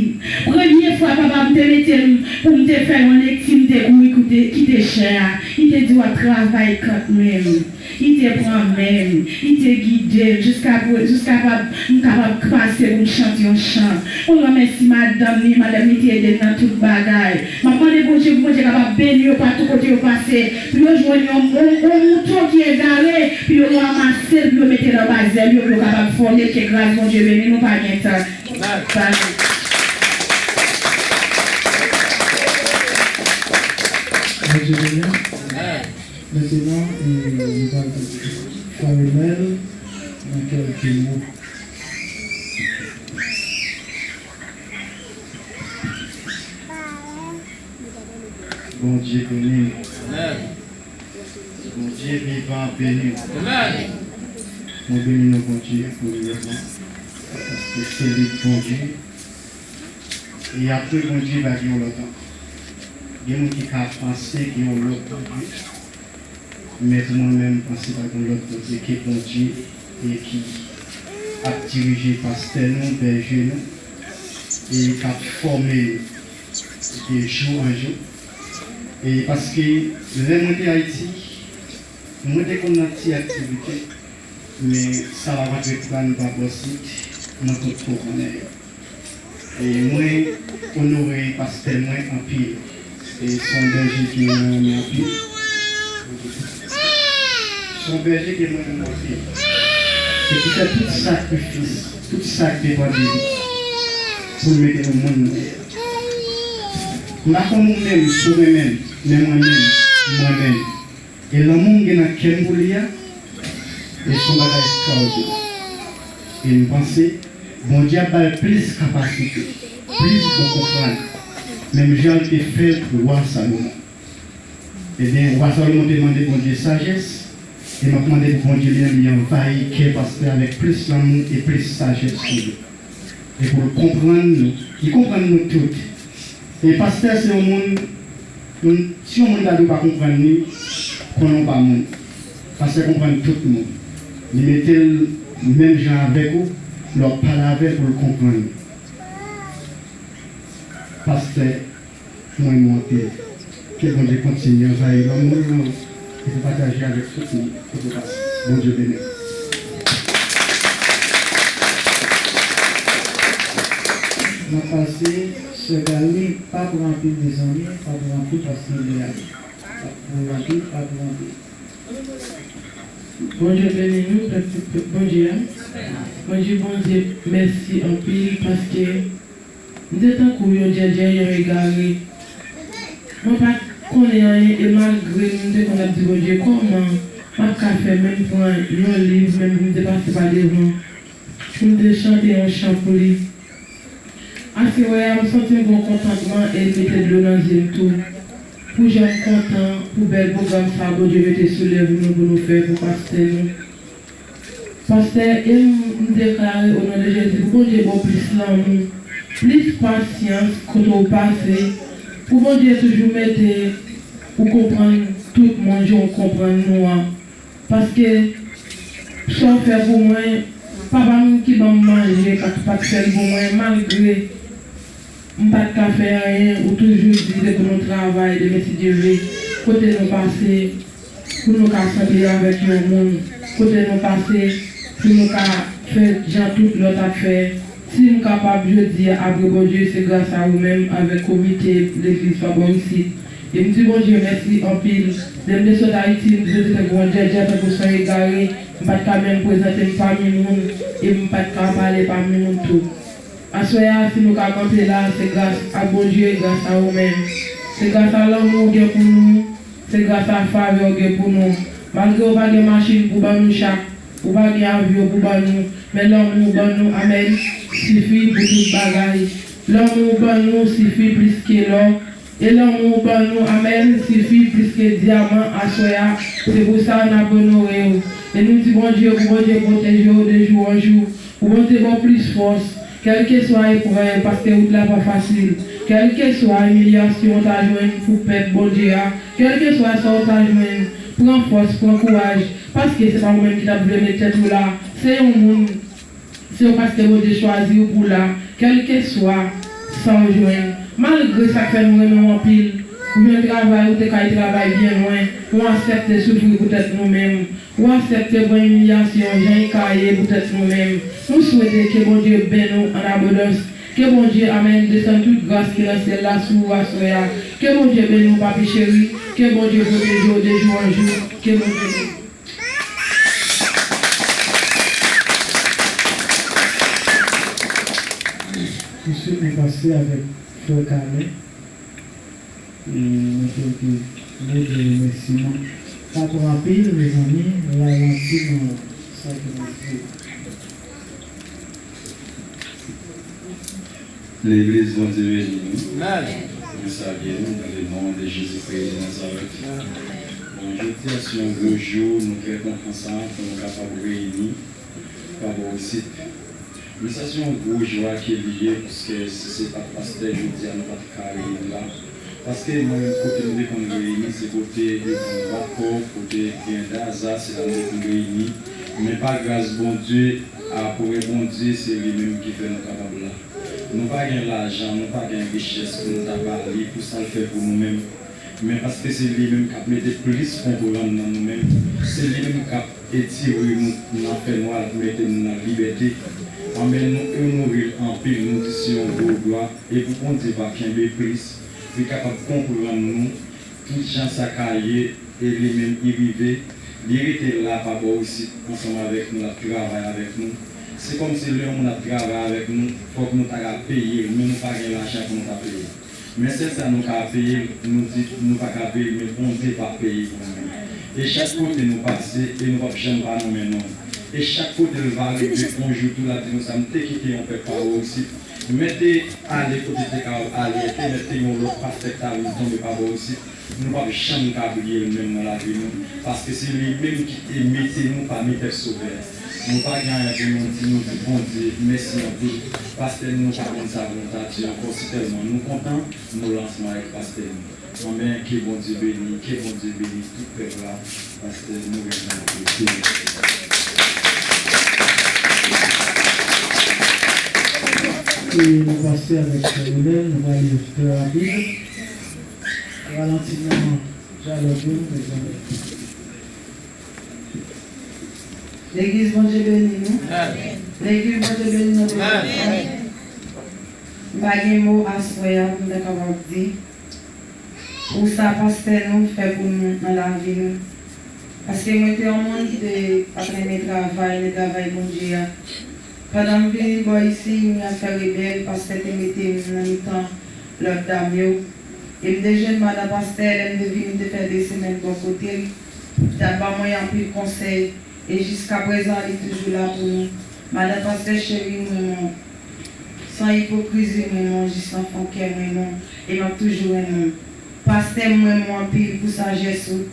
Premye fwa papa m te mete m pou m te fè yon lekti, m te kouri koute, kite chè a. Li te di, "W ap travay kanmenm." Li te pran men m, li te gide m jiska pre-, jiska pa m kapab pase pou m chante yon chan. Mwen ranmèsi madanm li, madanm li te ede m nan tout bagay. M ap mande Bondye pou Bondye kapab beni yo patou kote yo pase, pou yo jwenn yon, yon, yon mouton ki egare, pou yo ranmase l, pou yo mete l anba zèl yo, pou yo kapab fòme l, ke gras Bondye beni nou pa gen tan. Bye. Bondye beni. Mentnan, e, nou pral tande Frè Renel nan kèlke mo. Bondye beni w. Amèn. Bondye vivan beni w. Amèn. Mwen beni non Bondye premyèman, paske se li k Bondye. E apre Bondye, pa gen yon lòt ankò. Gen moun ki ka panse gen yon lòt Bondye. Men pou mwen menm, m panse pa gen lòt Bondye ke Bondye e ki ap dirije pastè nou, bèje nou, e k ap fòme nou de jou an jou. E paske lè mwen te Ayiti, mwen te konn nan ti aktivite, men sa pa t reprann pa bòsit, mwen konn tou konnen yo. E mwen onore pastè mwen anpil. E se yon bèje ke mwen renmen anpil. Se yon bèje ke mwen renmen anpil. E ki fè tout sakrifis, tout sa k depann de li pou l mete nou moun nou ye. M pa konn ou menm, si w renmen m, men mwen menm, mwen menm. E lanmou m gen nan kè m pou li a, e se yon bagay ekstraòdinè. E m panse Bondye ap ba l plis kapasite, plis bon konprann, menm jan l te fè l pou wa Salomon. Ebyen, wa Salomon te mande Bondye sajès, e m ap mande pou Bondye li menm li anvayi kè pastè avèk plis lanmou e plis sajès toujou. E pou l konprann nou, li konprann nou tout. E pastè se yon moun, moun, si yon moun ta di w pa konprann li, konnen w pa moun. Pastè konprann tout moun. Li mete l menm jan avèk ou, lè w ap pale avè l pou l konprann ou. Pastè, mwen renmen w anpil. Ke Bondye kontinye anvayi lanmou l nan ou e pou pataje avèk tout moun kote w pase. Bondye beni w. N ap pase, sè Gary, pa pran anpil mezanmi, pa pran anpil paske lè a. Pa pran anpil, pa pran anpil. Bondye beni nou, pèp, pèp Bondye a. Mwen di Bondye mèsi anpil paske m te tankou yon djèdjè, yon egare. Mwen pa t konnen anyen e malgre m te konn ap di Bondye kòman m ap ka fè menm pran yon liv menm pou m te pase pa devan pou m te chante yon chan pou li. Aswè a, m santi m gen yon kontantman e l mete dlo nan zye m tou. Pou jan m kontan pou bèl pwogram sa a Bondye mete sou lèv nou pou nou fè pou pastè nou. Pastè, e m, m deklare o non de Jezi pou Bondye ba w plis lanmou, plis pasyans kote w pase, pou Bondye toujou mete ou konprann tout moun jan w konprann nou an. Paske sa w fè pou mwen, papa m ki ban m manje, pa t, pa t fè l pou mwen, malgre m pa t ka fè anyen, ou toujou di se pou nou travay, demen si Dye vle, kote nou pase, pou nou ka sanble avèk yon moun, kote nou pase, pou nou ka fè jan tout lòt ap fè. Si m kapab jodi a, apre Bondye, se gras a ou menm avèk komite legliz pa bò isit. E m di Bondye mèsi anpil. Lè m te sot Ayiti, m te santi m tankou yon djèdjè, tankou yon egare. M pa t ka menm prezante m pami moun, e m pa t ka pale pami moun tou. Aswè a, si nou ka kanpe la, se gras a Bondye, gras a ou menm. Se gras a lanmou w gen pou nou, se gras a favè w gen pou nou. Malgre w pa gen machin pou ban nou chak, ou pa gen avyon pou ban nou, men lanmou w ban nou, amèn, sifi pou tout bagay. Lanmou w ban nou sifi plis ke lò. E lanmou w ban nou, amèn, sifi plis ke dyaman aswè a. Se pou sa n ap onore w. E nou di Bondye pou Bondye pwoteje w de jou an jou. Pou Bondye ba w plis fòs. Kèlkeswa eprèv, paske wout la pa fasil. Kèlkeswa imilyasyon w ta jwenn pou pèp Bondye a. Kèlkeswa sa w ta jwenn, pran fòs, pran kouraj. Paske se pa ou menm ki t ap vle met tèt ou la. Se yon moun. Yo, paske Bondye chwazi w pou w la, kèlkeswa sa w jwenn. Malgre sa k fè nou renmen w anpil, ou jwenn travay, ou te kay travay byen lwen, ou aksepte soufri poutèt nou menm, ou aksepte pran imilyasyon jan l ka ye poutèt nou menm. Nou swete ke Bondye beni w an abondans, ke Bondye, amèn, desann tout gras ki nan syèl la sou ou aswè a. Ke Bondye beni w, papi cheri, ke Bondye pwoteje w de jou an jou, ke Bondye beni w. Ensuite, nou pase avèk frè Kalen. E nou pote mo de remèsiman. Pa twò anpil, mezanmi, ralanti nan sa ke nou di. Legliz, Bondye beni nou. Amèn. Nou salye nou dans le nom de Jésus-Christ de Nazareth. Bon, jodi a se yon gwo jou, nou trè kontan sa, pou nou kapab reyini pa bò isit. Men sa se yon gwo jwa ke li ye, paske si se pa t pastè, jodi a nou pa t ka reyini la. Paske nou menm kote nou te konn reyini, se kote yo konn bat kò, kote gen daza, se la nou te konn reyini. Men pa gras Bondye, apre Bondye, se li menm ki fè nou kapab la. Nou pa gen lajan, nou pa gen richès pou nou ta ba li pou sa l fè pou nou menm. Men paske se li menm k ap mete plis konprann nan nou menm, se li menm k ap etire nou nan fènwa, l ap mete nou nan libète. Anben, nou onore l anpil, nou di se yon gwo glwa, e pou Bondye va kenbe plis, li kapab konprann nou, tout jan sa ka ye, e li menm li rive, li rete la pa bò isit ansanm avèk nou, l ap travay avèk nou. Se kòmsi lè yon moun ap travay avèk nou, fòk nou ta ka peye l, men nou pa gen lajan pou nou ta peye l. Men sèl sa nou ka peye l, nou di nou pa ka peye l, men Bondye va peye pou nou menm. E chak kote nou pase, e nou p ap janm pa nonmen non l. E chak kote l va rive, yon jou tou l ap di nou sa, m te kite yon pèp pa bò isit, mete ale kote te ka ale, te mete yon lòt pastè k ta vin tonbe pa bò isit. Nou p ap janm ka bliye l menm nan lavi nou, paske se li menm ki te mete nou pami pèp Sovè a. Nou pa gen anyen pou nou di, nou di Bondye mèsi anpil. Pastè nou, nou pa konn sa pou nou ta di ankò, sitèlman nou kontan, nou la ansanm avèk pastè nou. Anben, ke Bondye beni, ke Bondye beni tout pèp la, pastè nou renmen anpil. E nou pase avèk Frè Ronel, nou prale trè rapid. Ralanti nan dyalòg yo, mezanmi. Legliz, Bondye beni nou. Legliz, Bondye beni nou. M pa gen mo aswè a pou m ta kapab di pou sa pastè nou fè pou nou nan lavi nou. Paske mwen te yon moun ki te pa t renmen travay, nan travay Bondye a. Pandan m vini bò isi, m nan fè rebèl, pastè te mete m nan mitan lòt dam yo. E m te jwenn madan pastè, lè m te vini, m te fè de semèn bò kote l. Li t ap ban mwen anpil konsèy. E jiskaprezan, li toujou la pou nou. Madan pastè cheri, m renmen w. San ipokrizi, m renmen w jis nan fon kè m, renmen w. E m ap toujou renmen w. Pastè, m renmen w anpil pou sajès ou.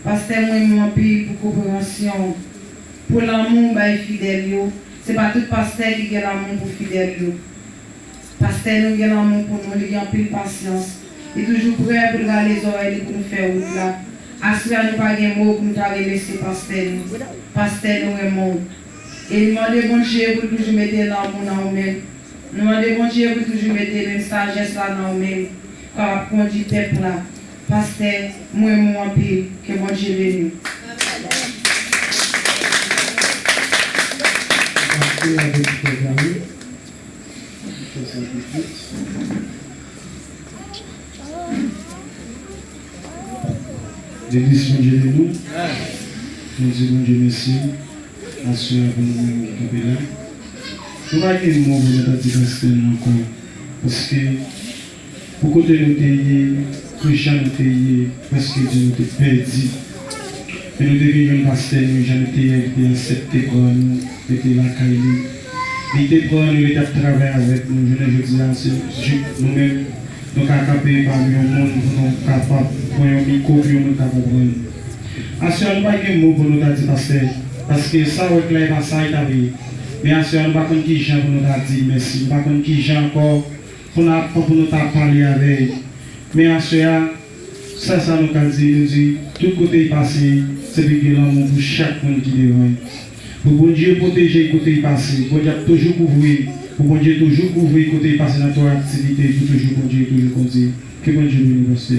Pastè, m renmen w anpil pou konpreyansyon w, pou lanmou w bay fidèl yo. Se pa tout pastè ki gen lanmou pou fidèl yo. Pastè nou gen lanmou pou nou, li gen anpil pasyans. Li toujou prè pou l rale zòrèy li pou nou fè wout la. Aswè a nou pa gen mo pou nou ta remèsye pastè nou. Pastè nou renmen w. E n mande Bondye pou l toujou mete lanmou nan ou menm. Nou mande Bondye pou l toujou mete menm sajès la nan ou menm. Pou kapab kondui pèp la. Pastè, m renmen w anpil. Ke Bondye beni w. Pastè avèk frè Gary. Legliz, Bondye beni nou. Nou di Bondye mèsi. Aswè a pou nou menm ki kanpe la. Nou pa gen mo pou nou ta di pastè nou ankò. Paske pou kote nou te ye, pou jan nou te ye, prèske di nou te pèdi. Men nou te vin jwenn pastè nou, jan nou te ye, li te aksepte pran nou, mete lakay li. Li te pran nou, li t ap travay avèk nou. Jounen jodi a, se jis nou menm, nou ka kanpe pami yon moun pou nou kapab pran yon mikwo pou yon moun ka konprann nou. Aswè a, nou pa gen mo pou nou ta di pastè, paske sa w wè k la, e pa sa li ta vle. Men aswè a, nou pa konn ki jan pou nou ta di mèsi, nou pa konn ki jan ankò pou n ap, pou nou ta pale avè l. Men aswè a, sèl sa nou ka di, nou di, tout kote l pase, se pou l gen lanmou pou chak moun ki devan l. Pou Bondye pwoteje l kote l pase, Bondye ap toujou kouvri l. Pou Bondye toujou kouvri l kote l pase nan tout aktivite, pou toujou Bondye toujou kondui l. Ke Bondye beni w, pastè.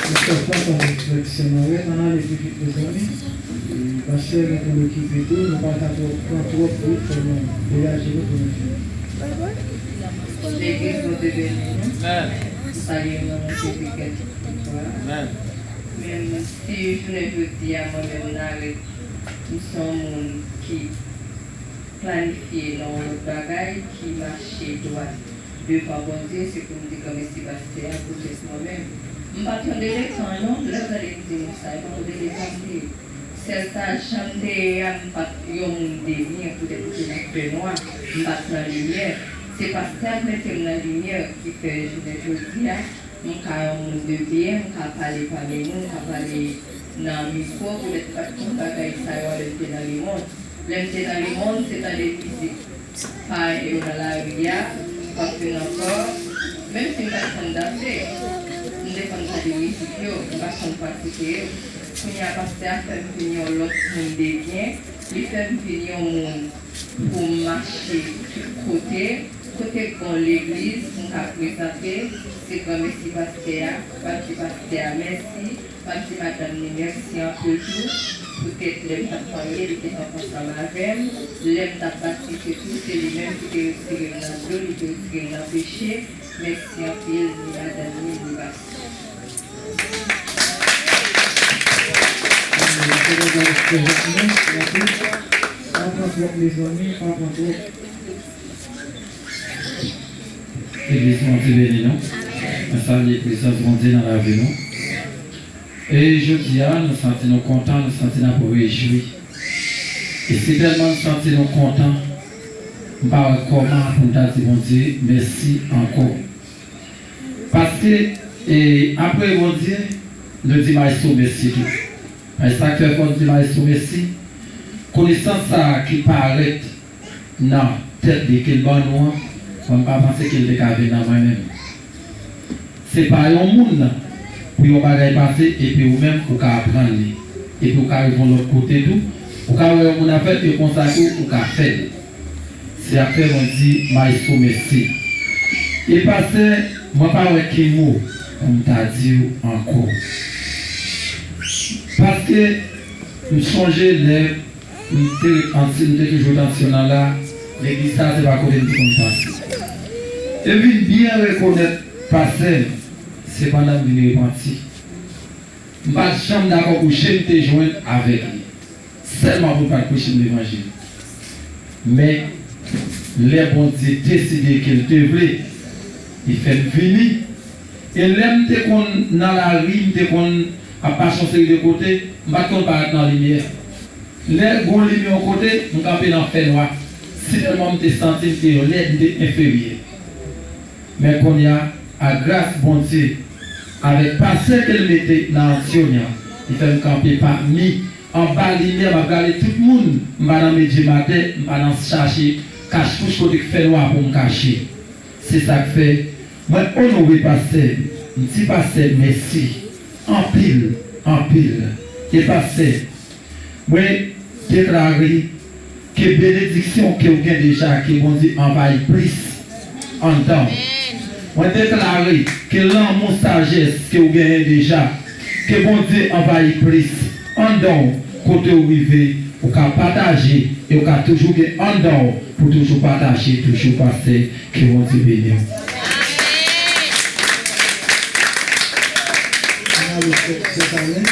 Mwen kontan avèk sè Marèn, ann ale pi vit, mezanmi. E, pastè, nou pou n okipe tou, nou pa ka twòp, pran twòp bout, fò nou voyaje nou pou nou fini. Legliz, Bondye beni nou. Amèn. M salye w nan non Jezi Kris. Amèn. Men si jounen jodi a, mwen menm, Naret, m se yon moun ki planifye nan yon lòt bagay, ki mache dwat devan Bondye, se pou m di granmesi pastè a poutèt mwen menm. M pa t yon delekan non, lè w tande m di nou sa, e pa yon delekan m te ye. Sèl sa, jan m te ye a, m pa t yon moun de byen, poutèt m te nan fènwa, m pa t nan limyè. Se pastè a k mete m nan limyè, ki fè jounen jodi a, m ka yon moun de byen, m ka pale pami nou, m ka pale nan mikwo, poutèt m pa t konn bagay sa yo lè m te nan lemonn. Lè m te nan lemonn, se tande mizik parèy yo nan lari a, m p ap jwenn ankò, menm si m pa t konn danse, m te konn tande mizik yo, m pa t konn pratike yo. Kounye a, pastè a fè m vin yon lòt moun de byen, li fè m vin yon moun pou m mache tout kote, kote k gon legliz, m ka prezante, se granmesi pastè a, m ap di pastè a mèsi, m ap di madanm ni mèsi anpil tou, poutèt lè m t ap marye, li te kanpe ansanm avè m, lè m t ap batise tou, se li menm ki te retire m nan dlo, li te retire m nan peche, mèsi anpil, ni madanm ni, ni pastè. Legliz, Bondye beni nou. Mwen salye prezans Bondye nan lavi nou. E jodi a, nou santi nou kontan, nou santi n ap rejwi. E si tèlman nou santi nou kontan, m pa wè kòman pou n ta di Bondye mèsi ankò. Paske, e, apre Bondye, nou di Maestro mèsi tou. Men sa k fè fò n di Maestro mèsi, konesans sa a ki parèt nan tèt li ke l ban nou an, mwen m pa panse ke l te ka vin nan mwen menm. Se pa yon moun pou yon bagay pase epi ou menm ou ka aprann li. Epi ou ka rive yon lòt kote tou, ou ka wè yon moun ap fè l e konsa tou ou ka fè l. Se sa k fè mwen di Maestro mèsi. E pastè, mwen pa wè ki mo pou m ta di w ankò. Paske m sonje lè m te ret anti, m te toujou ret anti nan la, legliz sa a se pa kote m te konn pase. E m vin byen rekonèt pastè m, se pandan m vin repanti. M pa t janm dakò pou je m te jwenn avèk li. Sèlman pou l pa t preche m levanjil. Men, lè Bondye deside ke l te vle, li fè m vini. E lè m te konn nan lari, m te konn ap mache yon seri de kote, m pa t konn parèt nan limyè. Lè gon limyè yon kote, m kanpe nan fènwa. Sitèlman m te santi m te lèd, m te enferyè. Men kounye a, a gras Bondye, avèk pastè ke l mete nan Antyonya, li fè m kanpe pami, anba limyè, m ap gade tout moun, m pa nan medyematè, m pa nan chache kachwouch kote k fènwa pou m kache. Se sa k fè, mwen onore pastè, m di pastè mèsi, anpil, anpil. E pastè, mwen deklare ke benediksyon ke w gen deja, ke Bondye anvayi plis anndan w. Mwen deklare ke lanmou, sajès ke w genyen deja, ke Bondye anvayi plis anndan w, kote w rive, ou ka pataje, e ou ka toujou gen anndan w pou toujou pataje, toujou pastè, ke Bondye beni w. Ann ale fèt sèt ane.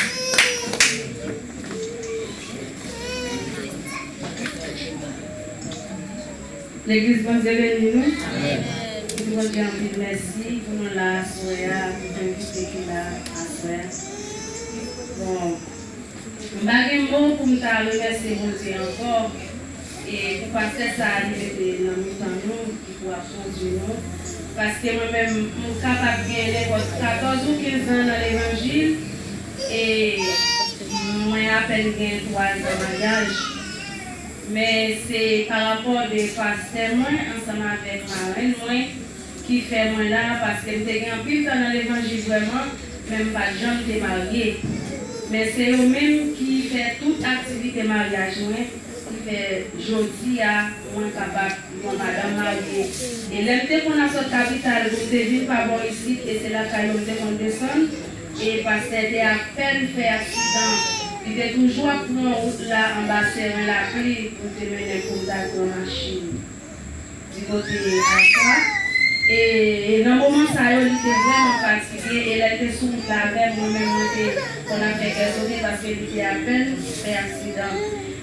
Legliz, Bondye beni nou. Amèn. M di Bondye anpil mèsi pou nou la aswè a, pou envite ki la aswè a. Bon, m pa gen mo pou m ta remèsye Bondye ankò, e pou pastè sa a li mete nan mitan nou, ki pou ap kondui nou. Paske mwen menm, m kapab gen nenpòt katòz ou kenz an nan levanjil, e mwen apèn gen twa zan maryaj. Men se parapò de pastè mwen ansanm avèk marenn mwen ki fè mwen la, paske m te gen anpil tan nan levanjil vrèman, men m pa t janm te marye. Men se yo menm ki fè tout aktivite maryaj mwen, ki fè jodi a mwen kapab yon madanm marye. E lè m te konn ap sot kapital pou m te vin pa bò isit, e se lakay yo m te konn desann, e pastè te apèn fè aksidan. Li te toujou ap pran wout la anba seren lapli pou te mennen pou m t al pran machin di kote Akwa. E, e nan moman sa yo, li te vrèman fatige, e lè l te sou wout la avè m, mwen menm, mwen te konn ap fè kè sote paske li te apèn fè aksidan.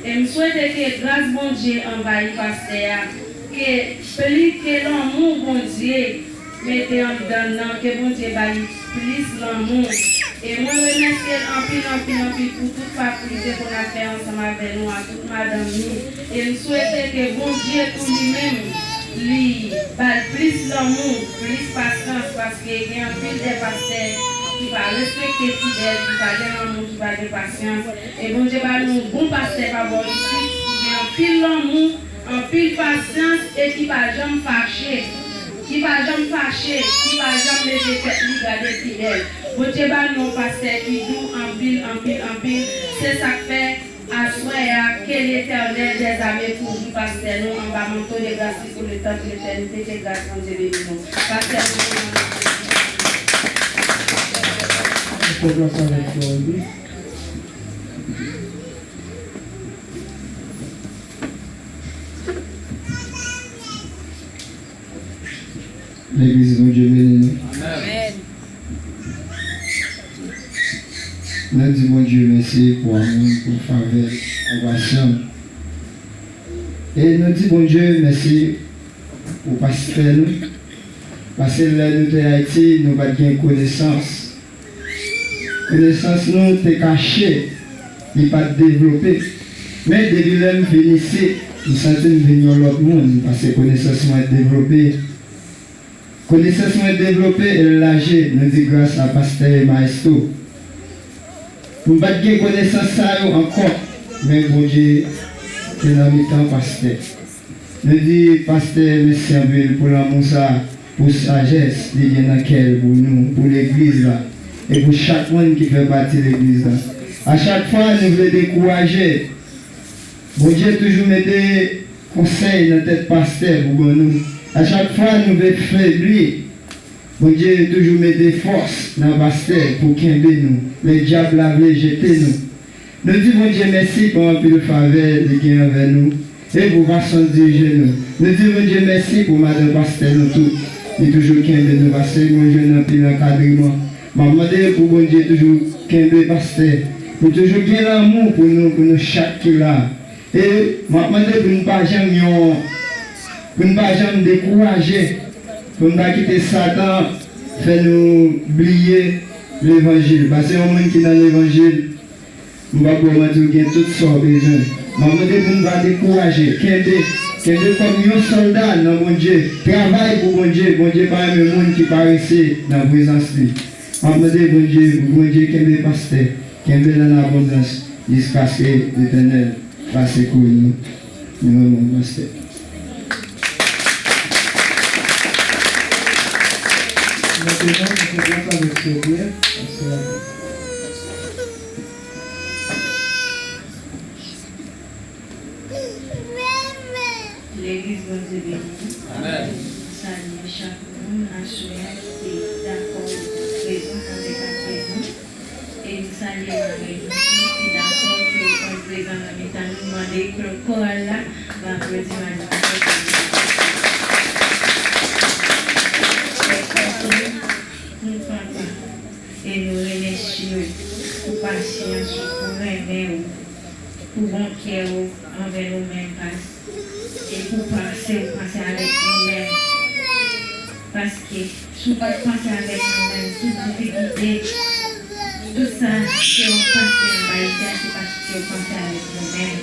E m swete ke gras Bondye anvayi pastè a, ke pli ke lanmou Bondye mete anndan l nan, ke Bondye ba li plis lanmou. E mwen remèsye l anpil, anpil, anpil pou tout pa li te konn ap fè ansanm avè nou a, tout madanm li. E m swete ke Bondye tou li menm, li ba l plis lanmou, plis pasyans, paske gen anpil de pastè ki pa respekte fidèl, ki pa gen lanmou, ki pa gen pasyans. E Bondye ba nou bon pastè pa bò isit, ki gen anpil lanmou, anpil pasyans e ki pa janm fache. Ki pa janm fache, ki pa janm leve tèt li gade fidèl. Bondye ba nou yon pastè ki dou anpil, anpil, anpil. Se sa k fè, aswè a, ke Letènèl dèzame kouvri pastè nou anba manto de gras li pou letan pou letènite. Ke gras Bondye beni nou. Pastè nou. Fè gras avèk Legliz Bondye beni nou. Amèn. Nou di Bondye mèsi pou amou l, pou favè l, konpasyon l. E nou di Bondye mèsi pou pastè nou. Paske lè nou te Ayiti, nou pa t gen konesans. Konesans nou te kache, li pa t devlope. Men depi lè m vin isit, m santi m vin yon lòt moun, paske konesans mwen devlope. Konesans mwen devlope e l laje, nou di gras a pastè e mayestwo. M pa t gen konesans sa yo ankò, men Bondye te nan mitan pastè. Nou di pastè mèsi anpil pou lanmou sa, pou sajès li gen nan kè l pou nou, pou legliz la, e pou chak moun ki fè pati legliz la. A chak fwa nou vle dekouraje, Bondye toujou mete konsèy nan tèt pastè pou ban nou. A chak fwa nou vle febli, Bondye toujou mete fòs nan pastè pou kenbe nou lè dyab la vle jete nou. Nou di Bondye mèsi pou anpil favè li gen anvè nou e pou fason l dirije nou. Nou di Bondye mèsi pou madan pastè nou tou. Li toujou kenbe nou paske nou jwenn anpil ankadreman. M ap mande pou Bondye toujou kenbe pastè, pou toujou gen lanmou pou nou, pou nou chak ki la. E m ap mande pou n pa janm yon, pou n pa janm dekouraje, pou n pa kite Satan fè nou bliye levanjil. Paske yon moun ki nan levanjil, m p ap ba w manti, w gen tout sa w bezwen. M ap mande pou n pa dekouraje, kenbe, kenbe kòm yon sòlda nan Bondye. Travay pou Bondye. Bondye pa renmen moun ki parese nan prezans li. M ap mande Bondye pou Bondye kenbe pastè, kenbe l an abondans jiskaske Letènèl va sekouri nou. Nou renmen w, pastè. Mentnan, nou fè gras avèk Sèvyè, pastè a. Legliz Bondye beni nou. Amèn. M salye chak moun aswè a ki te dakò prezan avèk apèl nou. E m salye mari nou tou ki dakò pou yo konn prezan nan mitan nou. M mande koral la va aplodi mari nou. Pou papa. E nou remèsye w pou pasyans ou, pou renmen ou, pou bon kè ou anvè nou menm, pastè. E pou panse ou panse avèk nou menm. Paske si w pa t panse avèk nou menm, tout difikilte, tout sa ke w ap pase anba isi a, se paske w panse avèk nou menm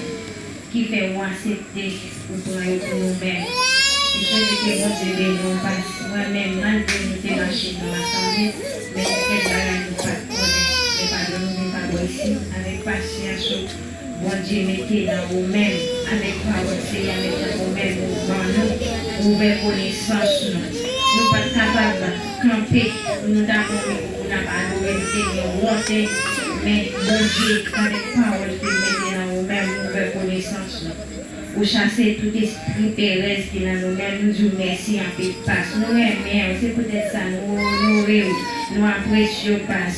ki fè ou aksepte ou pran yo pou nou menm. M swete ke Bondye beni w, paske mwen menm, malgre nou te mache nan lasanble, men gen kèk bagay nou pa t konnen. Men padon nou vin pa bò isi, avèk pasyans ou, Bondye mete nan ou menm, avèk pawòl Seyè a mete nan ou menm, ou ban nou, ouvè konesans nou. Nou pa t kapab kanpe pou nou ta pran mikwo pou n ap adore, nou te gen wonte. Men, Bondye, avèk pawòl ke l mete nan ou menm, nou ouvè konesans nou. Ou chase tout espri perèz ki nan nou menm, nou di w mèsi anpil, pas. Nou renmen w, se poutèt sa nou onore w, nou apresye w, pas.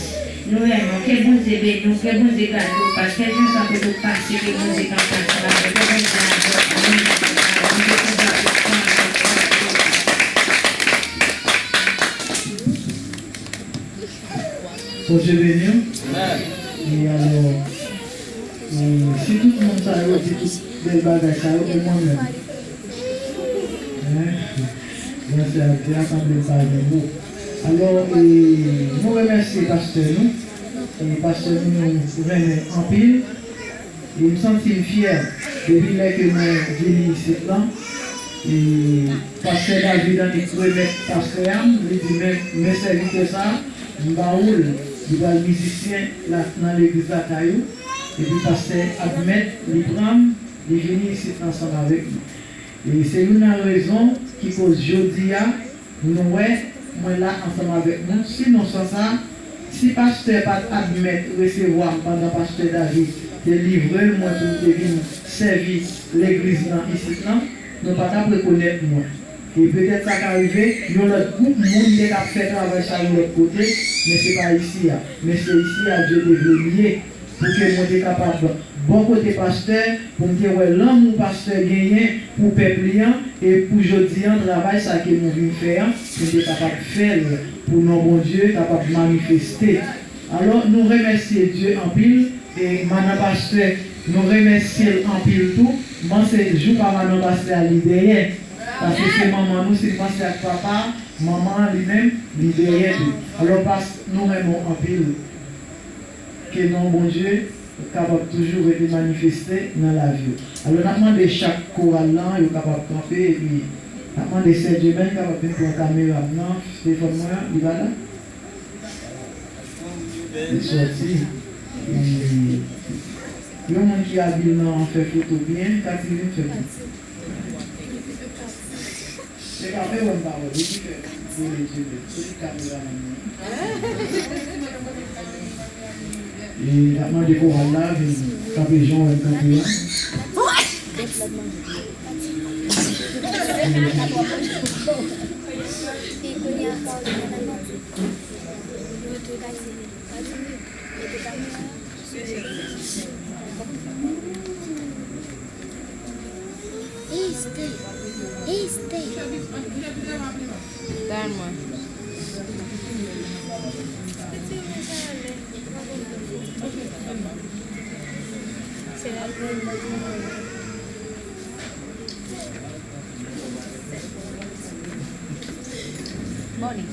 Nou renmen w. Ke Bondye beni w, ke Bondye gade w, pas. Kèlkeswa kote w pase, ke Bondye kanpe ansanm avèk ou, ke Bondye avèk ou. Bondye konba pou w. Bondye beni w. E alò, e, si tout moun sa yo di tout bèl bagay sa yo, e mwen menm? Hein? Grasya a Dye a sanble m pa gen mo. Alò, e, nou remèsye pastè nou. E pastè nou, nou renmen anpil. E m santi m fyè depi lè ke mwen vini isit lan. E pastè David annik remèt pastè a m, li di, men, men sèvitè sa a, m ba ou l, li pral mizisyen la, nan legliz lakay ou. Epi pastè admèt, li pran m, li vini isit ansanm avèk nou. E se youn nan rezon ki koz jodi a, nou wè, mwen la ansanm avèk nou. Sinon, san sa, si pastè pa t admèt resevwa m pandan pastè David te livre l mwen pou m te vin sèvi legliz nan isit lan, nou pa t ap rekonèt mwen. E petèt sa ka rive, yon lòt gwoup moun te ka fè travay sa yon lòt kote, men se pa isi a. Men se isi a Dye te vle m ye. Pou ke mwen te kapab bò kote pastè, pou m te wè lanmou pastè genyen pou pèp li an, e pou jodi an, travay sa ke nou vin fè an, pou m te kapab fè l, pou non Bondye kapab manifeste. Alò, nou remèsye Dye anpil, e madan pastè, nou remèsye l anpil tou. M panse jou pa madan pastè a li dèyè, paske se manman nou, si n panse ak papa, manman an li menm, li dèyè tou. Alò, pas, nou renmen w anpil. Ke non Bondye kapab toujou rete manifeste nan lavi w. Alò, n ap mande chak koral lan, yo kapab kanpe, epi n ap mande sè Jemèn kapab vin pran kamera m nan, telefòn mwen an, li pa la? Li sòti. E, yon moun ki abil nan fè foto byen, Katilin fè foto. Se pa vre, wè m pa wè. Li ki fè rele Dye bèl. Se li k kameramann mwen. E n ap mande koral la vin kanpe jan w wè m kanpe an. Estè. Estè. Kalm. Bon, li.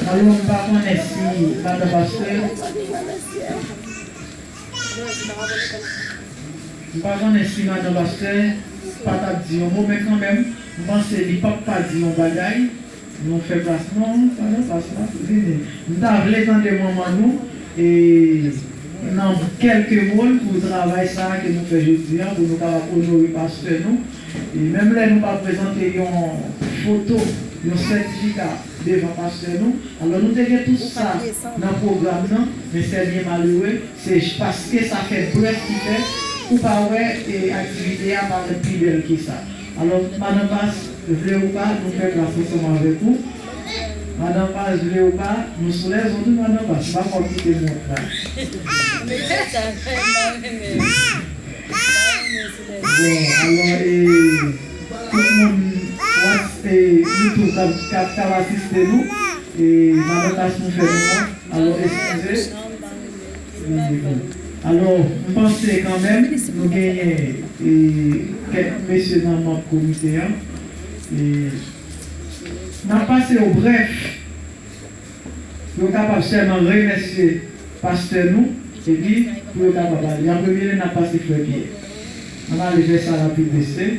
Alò, m pa konnen si madan pastè, m pa konnen si madan pastè pa t ap di yon mo, men kanmenm, m panse li p ap pa di yon bagay. Nou fè plas non, pa nan plas la, vini. M ta vle tande manman nou, e, nan kèlke mo l pou travay sa a ke nou fè jodi a, pou nou kapab onore pastè nou. E menm lè nou pa prezante yon foto, yon sètifika devan pastè nou, alò nou te gen tout sa nan pwogram nan, men sè byen malere, se paske sa fè brèf ki fè ou pa wè, e, aktivite a parèt pi bèl ke sa. Alò, madan Pas, vle ou pa, nou fè plas ansanm avèk ou. Madan Pas, vle ou pa, nou sou lèzon tou, madan Pas. M pa kwè w kite mont la. Bon, alò, e, tout moun, e, YouTube k ap, k ap, k ap asiste nou, e, madan Pas nou fè nou wont. Alò, eskize. Alò, m panse kanmenm, nou genyen, e, kèk mesye nan manm komite an. E, n ap pase yo brèf, pou yo kapab sèlman remèsye pastè nou, epi pou yo kapab ale. An premye lye, n ap pase frè Pyè. Ann ale fè sa rapid, mesye.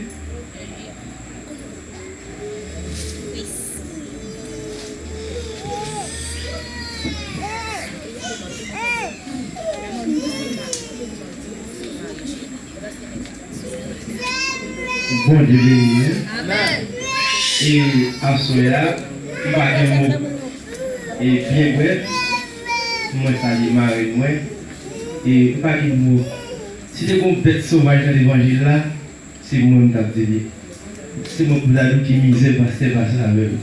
Bondye beni nou. E aswè a, m pa gen mo. E byen brèf, mwen salye marenn mwen. E m pa gen mo. Si te gen yon bèt sovaj nan levanjil la, se mwen m t ap di li. Se mwen pou ta di w ki mizè pastè pase avè m.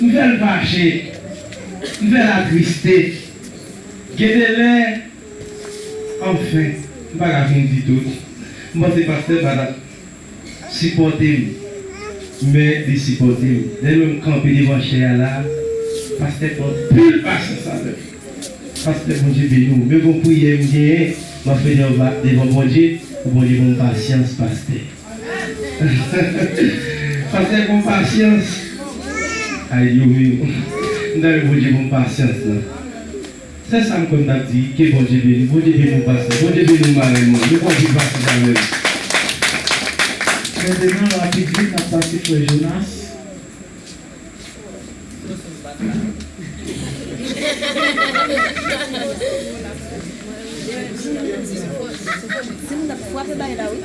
M fè l fache. M fè l atriste. Gen de lè, anfen, m pa ka fin di tout. M panse pastè pa t ap sipòte m, men li sipòte m. Lè l wè m kanpe devan chè a la, pastè pran anpil pasyans avè m. Pastè, Bondye beni w. Men gon priyè m genyen, m ap fè devan, devan Bondye, pou Bondye ban m pasyans, pastè. Pastè, ban m pasyans. Ay, Dye mio. M ta renmen Bondye ban m pasyans, la. Se sa m konn t ap di, ke Bondye beni, Bondye beni w, pastè, Bondye beni w, marenn mwen, nou konn viv pase kanmenm. Mentnan, rapid vit, n ap pase frè Jonas. Timoun ap frape bay la, wi.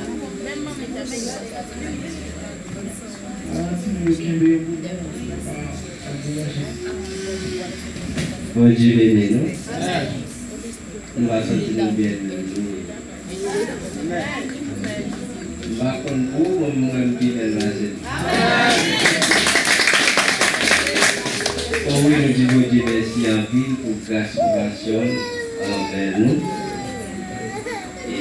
Bondye beni nou. Nou va santi nou byen. M pa konn pou ou, mwen, mwen, m pi bèl pase nou. O wi, nou di Bondye mèsi anpil pou gras konpasyon l anvè nou. E,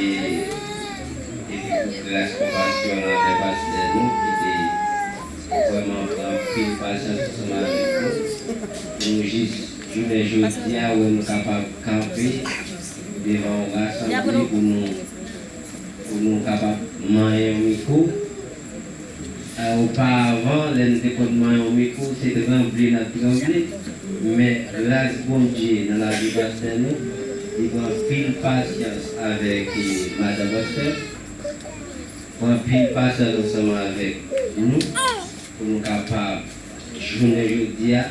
epi pou gras konpasyon l anvè pastè nou, ki te vrèman pran anpil pasyans ansanm avèk nou. Nou jis, jounen jodi a, wè nou kapab kanpe devan yon rasanble pou nou, pou nou kapab manyen yon mikwo. A, oparavan, lè n te konn manyen yon mikwo, se tranble n ap tranble. Men gras Bondye nan lavi pastè nou, li pran anpil pasyans avèk, eh, madan pastè. Pran anpil pasyans ansanm avèk nou, pou nou kapab, jounen jodi a,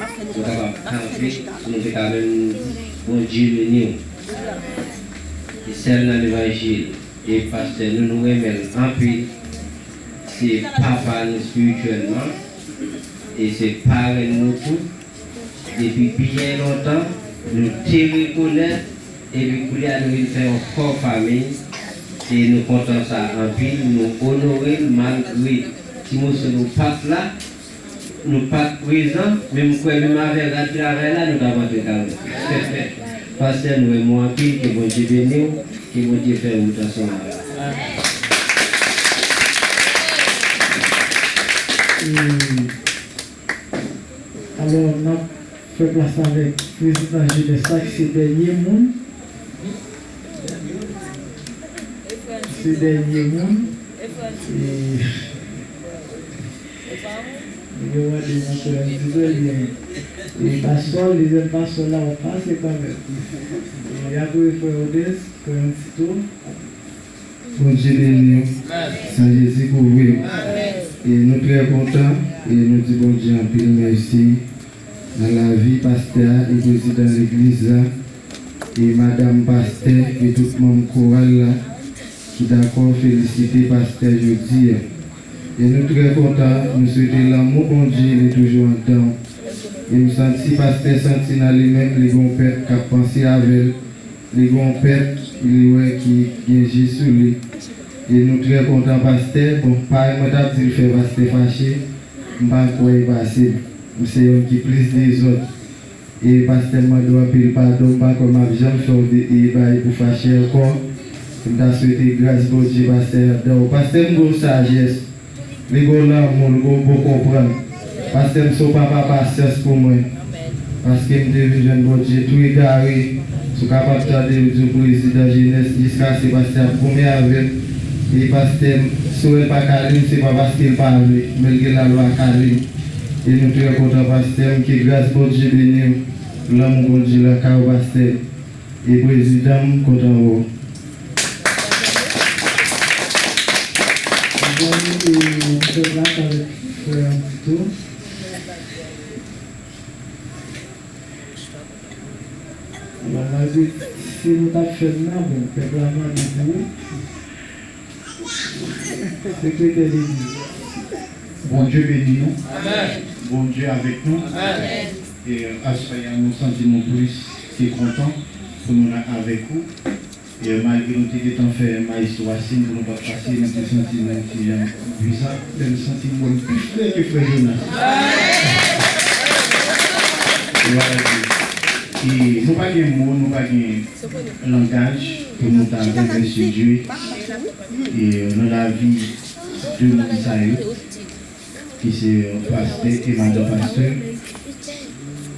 nou kapab kanpe, pou nou te ka menm di, Bondye beni w. E sèl nan levanjil, e pastè nou, nou renmen l anpil. Se papa nou espirityèlman, e se parenn nou tou. Depi byen lontan, nou te rekonèt, epi kounye a nou vin fè yon kò fanmi, e nou kontan sa anpil, nou onore l malgre ti moso nou pa t la, nou pa t prezan, men m kwè menm avè rad travay la, nou t ap antre kanmenm. Pastè, nou renmen w anpil, ke Bondye beni w, ke Bondye fè wout ansanm avè w. E, alò, n ap fè plas avèk prezidan jenès la, ki se dènye moun. Se dènye moun. E, li gen mande mouton an di byen. E, pastè, dezyèm pastè la, w ap pase kanmenm. E, apre frè Odens, frè Antito. Bondye beni w. San Jezi kouvri w. E nou trè kontan, e nou di Bondye anpil mèsi nan lavi pastè a e prezidan legliz la, e madanm pastè e tout manm koral la ki dakò felisite pastè jodi a. E nou trè kontan, nou swete lanmou Bondye li toujou anndan w. E m santi pastè santi nan li menm li gon pèp k ap panse avè l. Li gon pèp li wè ki gen je sou li. E nou trè kontan pastè. Bon, parèy mwen t ap di l fè pastè fache, m pa kwè e pase m. M se yonn ki plis dezòd. E pastè m mande w anpil padon, m pa kwè m ap janm fè w de, e bay pou fache ankò. M ta swete gras Bondye pastè anndan w. Pastè m gon sajès. Li gon lanmou, li gon bon konprann. Pastè m se w papa pasyans pou mwen. Paske m te vin jwenn Bondye tou egare. Si w kapab tande yo di w prezidan jenès, jiskaske pastè ap goumen avè m. E pastè m, si w wè l pa ka li m, se pa paske l pa vle, men l gen lalwa ka li m. E nou trè kontan pastè m, ke gras Bondye beni w. Lanmou Bondye lakay ou pastè. E prezidan m kontan wè w. Mezanmi, e, nou fè plas avèk frè Antito. Alò, malgre se nou t ap fè l nan, bon, pèp la mande pou ou. Sekretè legliz. Bondye beni nou. Bondye avèk nou. E aswè a, nou santi nou plis ke kontan pou nou la avèk ou. E malgre nou te gentan fè Maestro a siy pou nou pa t pase, nou te santi nou ti jan biza, men m santi m wè m pi frè ke frè Jonas. E nou pa gen mo, nou pa gen langaj pou nou ta remèsye Dye. E nan lavi de moun sa yo, ki se pastè e madan pastè.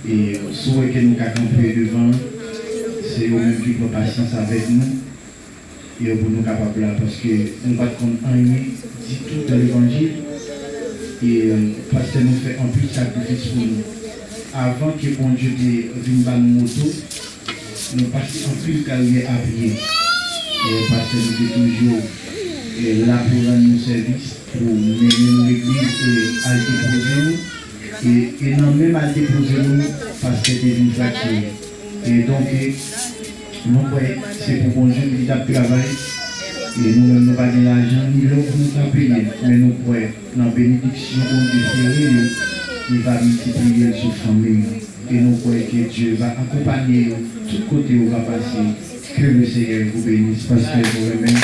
E si w wè ke nou ka kanpe devan, se yo menm ki pran pasyans avèk nou. E pou nou kapab la, paske nou pa t konn anyen ditou nan levanjil. E pastè nou fè anpil sakrifis pou nou. Avan ke Bondye te vin ba nou moto, nou pase anpil karyè a pye. E pastè nou te toujou, e, la pou rann nou sèvis, pou mennen nou legliz, e al depoze nou. E, e nan menm al depoze nou, pastè te vin frakire. E donk, e, nou kwè se pou Bondye ki t ap travay. E nou menm, nou pa gen lajan ni lò pou nou ta peye, men nou kwè nan benediksyon Bondye sere yo, li va miltipliye l sou fanmi nou. E nou kwè ke Dye va akonpanye yo tout kote yo va pase. Que le Seigneur vous bénisse, pastè, nou renmen.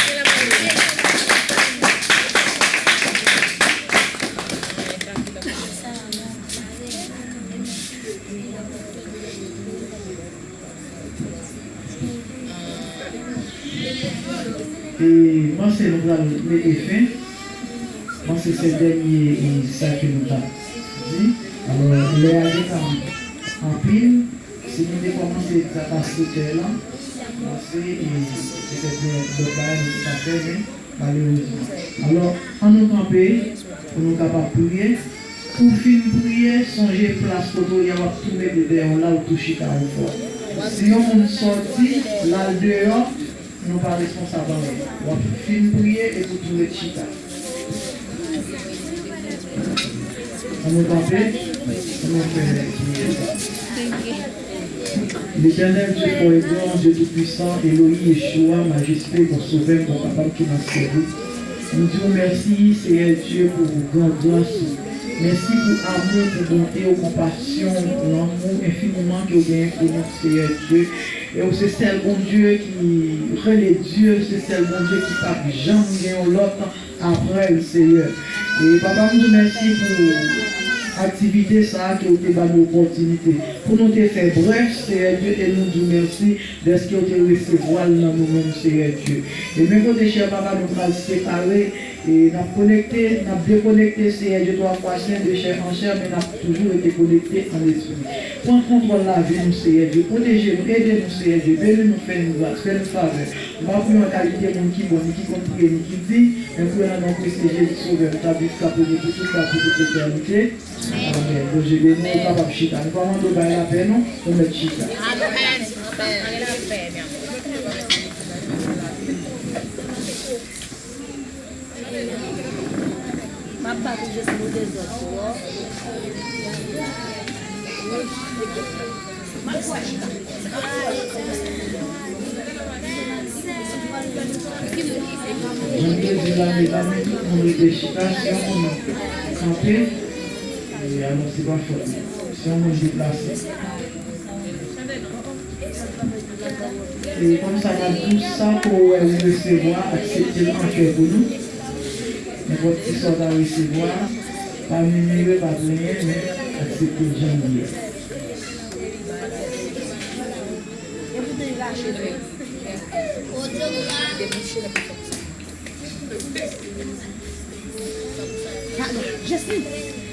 E panse nou pral mete fen. Panse se dènye, e, sa ke nou t ap di. Alò, lè a gentan anpil. Si nou te kòmanse egzak a sèt è la, panse, e, petèt gen lòt bagay nou te ka fè, men malerezman. Alò, ann nou kanpe pou nou kapab priye. Ou fin priye, sonje plas kote w ye a, w ap tou mete dèyè w la, ou tou chita yon fwa. Si yon moun sòti, l al deyò, nou pa responsab anyen. W ap fin priye epi w tou ret chita. Ann nou kanpe, ann nou fè priyè sa. Letènèl, Dye fò e gran, Dye toupisan, Eloyi, Yeshua, Majeste, bon Sovè m, bon Papa m ki nan syèl yo. Nou di w mèsi, Seyè Dye, pou gran gras ou. Mèsi pou amou, pou bonte w, konpasyon w, lanmou enfiniman ke w genyen pou nou, Seyè Dye. E w se sèl Bondye ki rele Dye, se sèl Bondye ki p ap janm gen yon lòt apre l, Seyè. E Papa, m di w mèsi pou aktivite sa a ke w te ba nou opòtinite pou nou te fè brèf, Seyè Dye, e nou di w mèsi dèske w te resevwa l nan nou menm, Seyè Dye. E men kote, chè Papa, nou pral separe, e n ap konekte, n ap dekonekte, Seyè Dye, twa fwa sen, de chè an chè, men n ap toujou rete konekte an lespri. Pran kontwòl lavi nou, Seyè Dye. Pwoteje nou, ede nou, Seyè Dye. Beni nou, fè nou gras, fè nou favè. M pa priye an kalite moun ki bon, ni ki konn priye, ni ki di, men priye nan non prese Jezi Sovè m, k ap viv, k ap rete pou tout tan, pou tout letènite. Amèn. Bondye beni w, ou kapab chita. Nou pa mande w bay lapè, non, ou mèt chita. Amèn. Amèn. M ap bat ou jis pou dezòd tou, wi. Jan m te di la, medam, tout moun rete chita, si yon moun kanpe, e alò se pa fòt li. Si yon moun deplase. E kòmsa n ap di w sa ke w wè ou resevwa, aksepte l an kè pou nou. Nenpòt ki sa w ta resevwa, pa mimire, pa plenyen, men aksepte l jan l ye a. Jasmine.